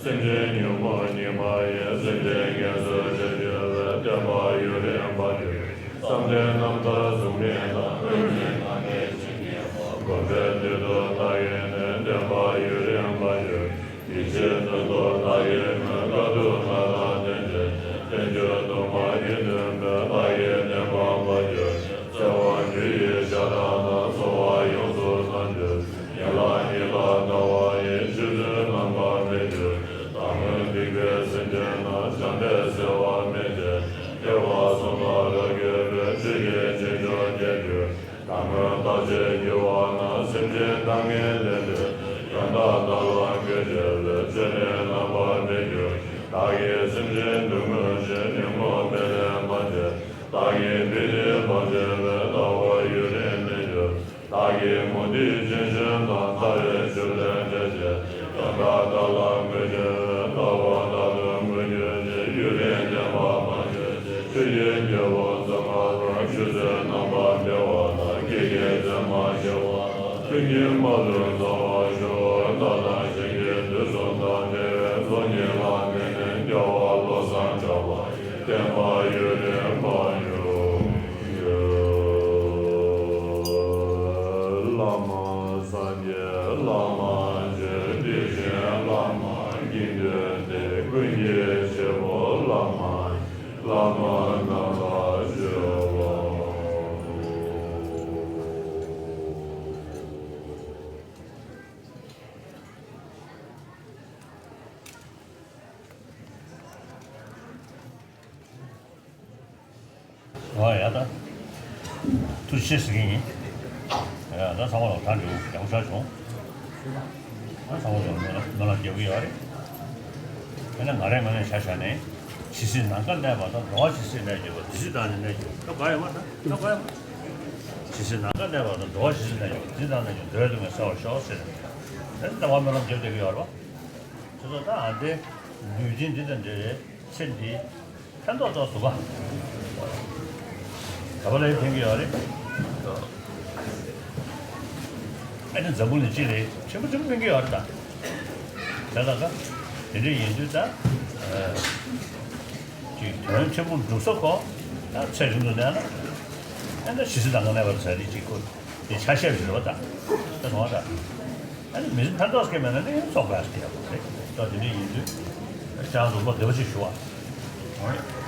སེམས་ཅན་ཉོན་མོངས་སྙིགས་མ་ཡི། སེམས་ཅན་དགེ་སོགས་བྱེད་འགྱུར་བའི། བསྟན་པ་ཡུན་རིང་བར་གྱུར་ཅིག། བསམ་གཏན་རྣམ་དག་གཟུགས་མེད་ལ། སེམས་ཅན་ཐ་མལ་ཞིང་གནས་པ། བསྒོམ་པའི་དུས་སུ་བདག་གིས་ནི། བསྟན་པ་ཡུན་རིང་བར་གྱུར་ཅིག། ཡེ་ཤེས་དོན་རྟོགས་བདག་གིས་ནི། དཀའ་ཐུབ་ལྷ་དང་ དང་ཚོར་བ་ཡོངས་སུ་དག་གྱུར། ཡན་ལག་ཉིད་ལ་ལྟ་བ་ཡིས། ཆོས་ཚུལ་རྣམ་པར་མི་འགྱུར། བདག་སྔོན་སྡིག་པའི་སེམས་ཅན་རྣམས། བྱམས་པས་བསལ་བར་མི་བྱེད། ཐེག་པ་གསུམ་ལ་རབ་གྱུར་པའི། ཆོས་ཀྱི་རྗེས་འཇུག་རྒྱལ་གྱུར། བདག་སྔོན་བརྟག་དཔྱད་བགྱི་བ་ན། སེམས་ཅན་དག་ངན་ལས་འདས། ཡང་དག་བདག་ལ་འགོད་བྱ་བའི། ཆོས་ནི་རྣམ་པར་མི་འགྱུར། བདག་གིས་སེམས་ཅན་སྡུག་བསྔལ་ཞི། ཉོན་མོངས་མེ་ལས་མ་སྐྱེས། བདག་གི་ཕན་ཡོན་བག་ཆགས་པས། ལྟ་བ་ཡུན་རིང་མི་འགྱུར། བདག་གིས་མུ་སྟེགས་ཅན་གཞན་དང་། ཐར་པའི་ཆོས་ལས་འབྲལ་བྱེད། ཡང་དག་བདག་ལ་འགོད་བྱ་བའི། ལྟ་བ་བདག་ཏུ་འགོད་གྱུར་ཅིག་ཡུན་རིང་བརྟན་པར་མ་གྱུར་ཅིག་ཆོས་ཀྱི་རྒྱལ་པོ་བཙུན་མ་ལ། ཆོས་ཚུལ་རྣམ་པར་འཕེལ་བ་དང་། སྐད་ཀྱི་ཚད་མར་ཤེས་པ་དང་། ཐུན་གྱི་དམའ་རུ་རྫོགས་པར་ཤོག་བདག་དང་གཞན་གྱི་དུས་གསུམ་དང་། འབྲེལ་བའི་ཚོགས་གཉིས་ལ་བརྟེན་ནས། རྒྱལ་བ་བློ་བཟང་གྲགས་པ་ཡི། བསྟན་པ་ཡུན་རིང་པར་ཡོང་གྱུར། བླ་མ་སངས་རྒྱས་བླ་མ་ཆོས། དེ་བཞིན་བླ་མ་དགེ་འདུན་ཏེ། ཀུན་གྱི་བྱེད་པོ་བླ་མ། བླ་མ་རྣམས་ལ་མཆོད་པ། ཨོ་ཡ་ད། ཐུགས་རྗེ་ཆེ་ཟེར་གྱི་ཡིན། ཡ་ད་ཚང་མ་ལ་གྲ་འགྲིག་ཡག་པོ་ཆགས་བྱུང་། ཨ་ཚང་མ་ལ་སྨོན་ལམ་རྒྱག་གི་ཡོད་རེད། ཨ་ནི་ང་རའི་ངོས་ནས་ཆ་བཞག་ནས། ཇི་སྲིད་ནམ་མཁའ་གནས་པ་དང་། འགྲོ་བ་ཇི་སྲིད་གནས་གྱུར་པ། དེ་སྲིད་བདག་ནི་གནས་གྱུར་པ། སྐབས་འགའ་ཡོད་མ་རེད། སྐབས་འགའ་ཡོད་མ་རེད། ཇི་སྲིད་ནམ་མཁའ་གནས་པ་དང་། འགྲོ་བ་ཇི་སྲིད་གནས་གྱུར་པ། དེ་སྲིད་བདག་གནས་ཀྱང་། འགྲོ་བའི་སྡུག་བསྔལ་སེལ་བར་ཤོག་ཟེར་ནས། ཨ་ནི་ད་བར་སྨོན་ལམ་རྒྱབ་བསྡད་ཀྱི་ཡོད་རེད་པ། བྱས་ཙང་ད་ཨ་འདི་ལུས་རྟེན་འདི་དང་འབྲེལ་བའི་ཚེ་འདི་ཕན་ཐོགས་ཏོག་ཙམ་ག་ག་པ་ལ་ཡང་ཕན་གྱི་ཡོད་རེད། ཨ་ནི་འཛམ་བུ་གླིང་སྤྱི་ལ་ཆེན་པོ་ཆེན་པོ་ཕན་གྱི་ཡོད་རེད་ད། བྱས་ཙང་ཀ་དེ་འདྲ་ཡིན་དུས་ད། ཅིག་དོན་ཆེན་པོ་འགྲུབ་ས་ཁོ། ད་ཚེ་རིང་དུ་གནས་ན། ཨ་ནི་ཇི་སྲིད་ནམ་མཁའ་གནས་པ་ཟེར་དེ་ཅིག་ཁོ། དེ་ཆ་ཤས་ཞིག་རེད་པ་ད། ད་མཐོང་བ་ད། ཨ་ནི་མི་ཚེ་ཕན་ཐོགས་སྐྱེ་མེད་ན་ནི་ཚོགས་པ་སྐྱེ་ཡག་པོ་རེད། ད་དེ་འདྲ་ཡིན་དུས། ཁྱེད་རང་ཚོ་བློ་བདེ་པོ་ཞིག་ཞུ་བ། ཨང་།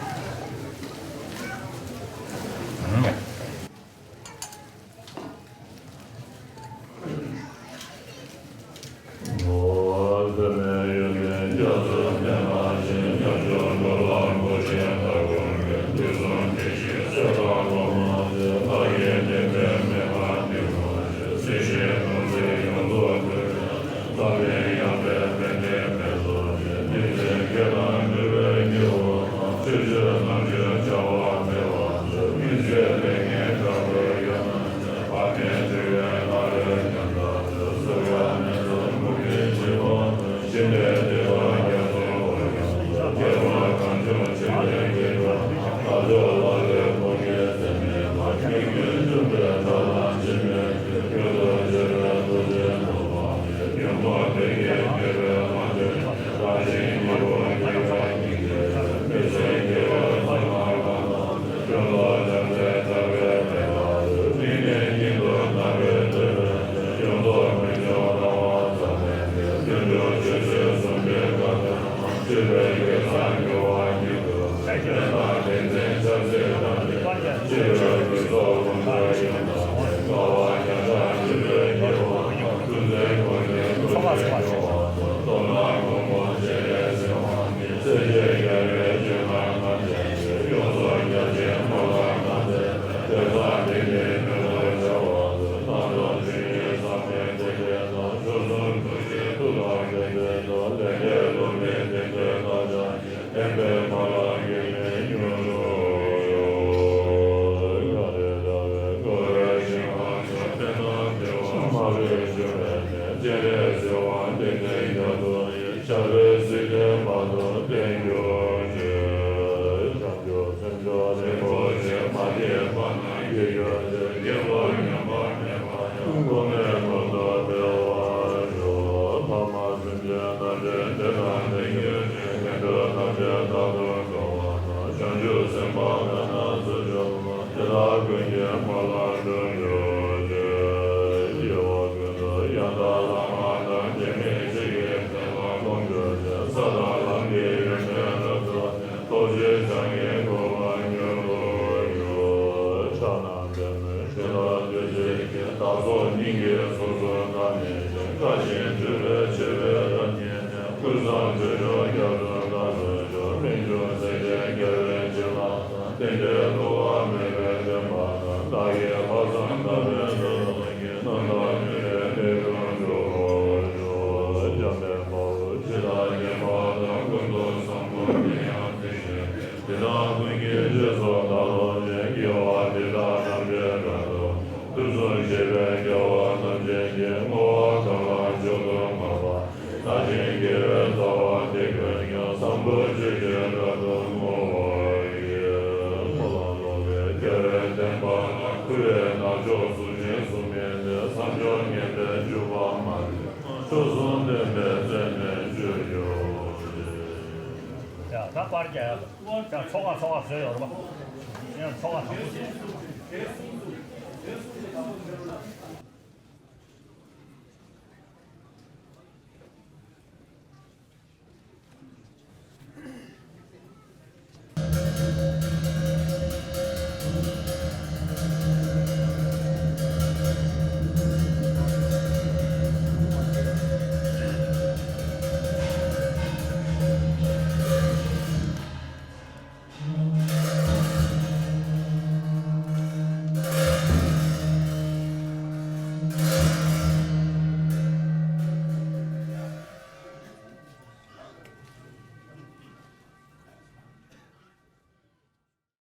བདག་སོགས་སྙིང་གི་ཚོགས་སུ་བདག་ནི་ཞིང་། བཀའ་བཞིན་སྒྲུབ་པའི་ཆེ་བའི་བདག་ཉིད་ནི། ཀུན་བཟང་སྤྱོད་མཆོག་རྒྱ་མཚོའི་མཐའ་རུ་སྐྱོ། གླིང་བཞུགས་སྲས་བཅས་རྒྱལ་བའི་བྱིན་རླབས་དང་། རྟེན་འབྲེལ་བསླུ་བ་མེད་པའི་བདེན་པ་དང་། བདག་གིས་ལྷག་བསམ་དག་པའི་བསོད་ནམས་ཀྱིས། རྣམ་དག་མི་འབྲལ་དེ་ཀུན་འགྲུབ་པར་ཤོག། འཇམ་དཔལ་དཔའ་བོས་ཇི་ལྟར་མཁྱེན་པ་དང་། ཀུན་ཏུ་བཟང་པོ་དེ་ཡང་དེ་བཞིན་ཏེ། དེ་དག་ཀུན་གྱི་རྗེས་སུ་བདག་སློབ་ཅིང་། དགེ་བ་འདི་དག་ཐམས་ཅད་རབ་ཏུ་དུས་གསུམ་གཤེགས་པའི་རྒྱལ་བ་ཐམས་ཅད་ཀྱིས། བསྔོ་བ་གང་ལ་མཆོག་ཏུ་བསྔགས་པ། བདག་ཆེན་དགེ་བའི་རྩ་བ་འདི་ཀུན་ཀྱང་། བཟང་པོ་སྤྱོད་ཕྱིར་རབ་ཏུ་བསྔོ་བར་བགྱི། སྨོན་ལམ་སློབ་པའི་རྒྱལ་བའི་བསྟན་པ་ལ། གུས་པས་ནག་ཕྱོགས་གཟུགས་ཅན་གཟུགས་མེད་དེ། མཚམས་སྦྱོར་ངན་པས་འཇུག་པ་མ་ལུས། མཆོག་གསུམ་བསྟན་པའི་རྩེ་ནས་སྤྱོད་གྱུར་ཅིག། ཡ་ད་པར་རྒྱག་ཡ། ཡང་ཚོགས་ཁག་ཚོགས་ཁག་བཟོས་ཡོད་རེད་པ། ཡང་ཚོགས་ཁག་དང་པོ་བཟོས།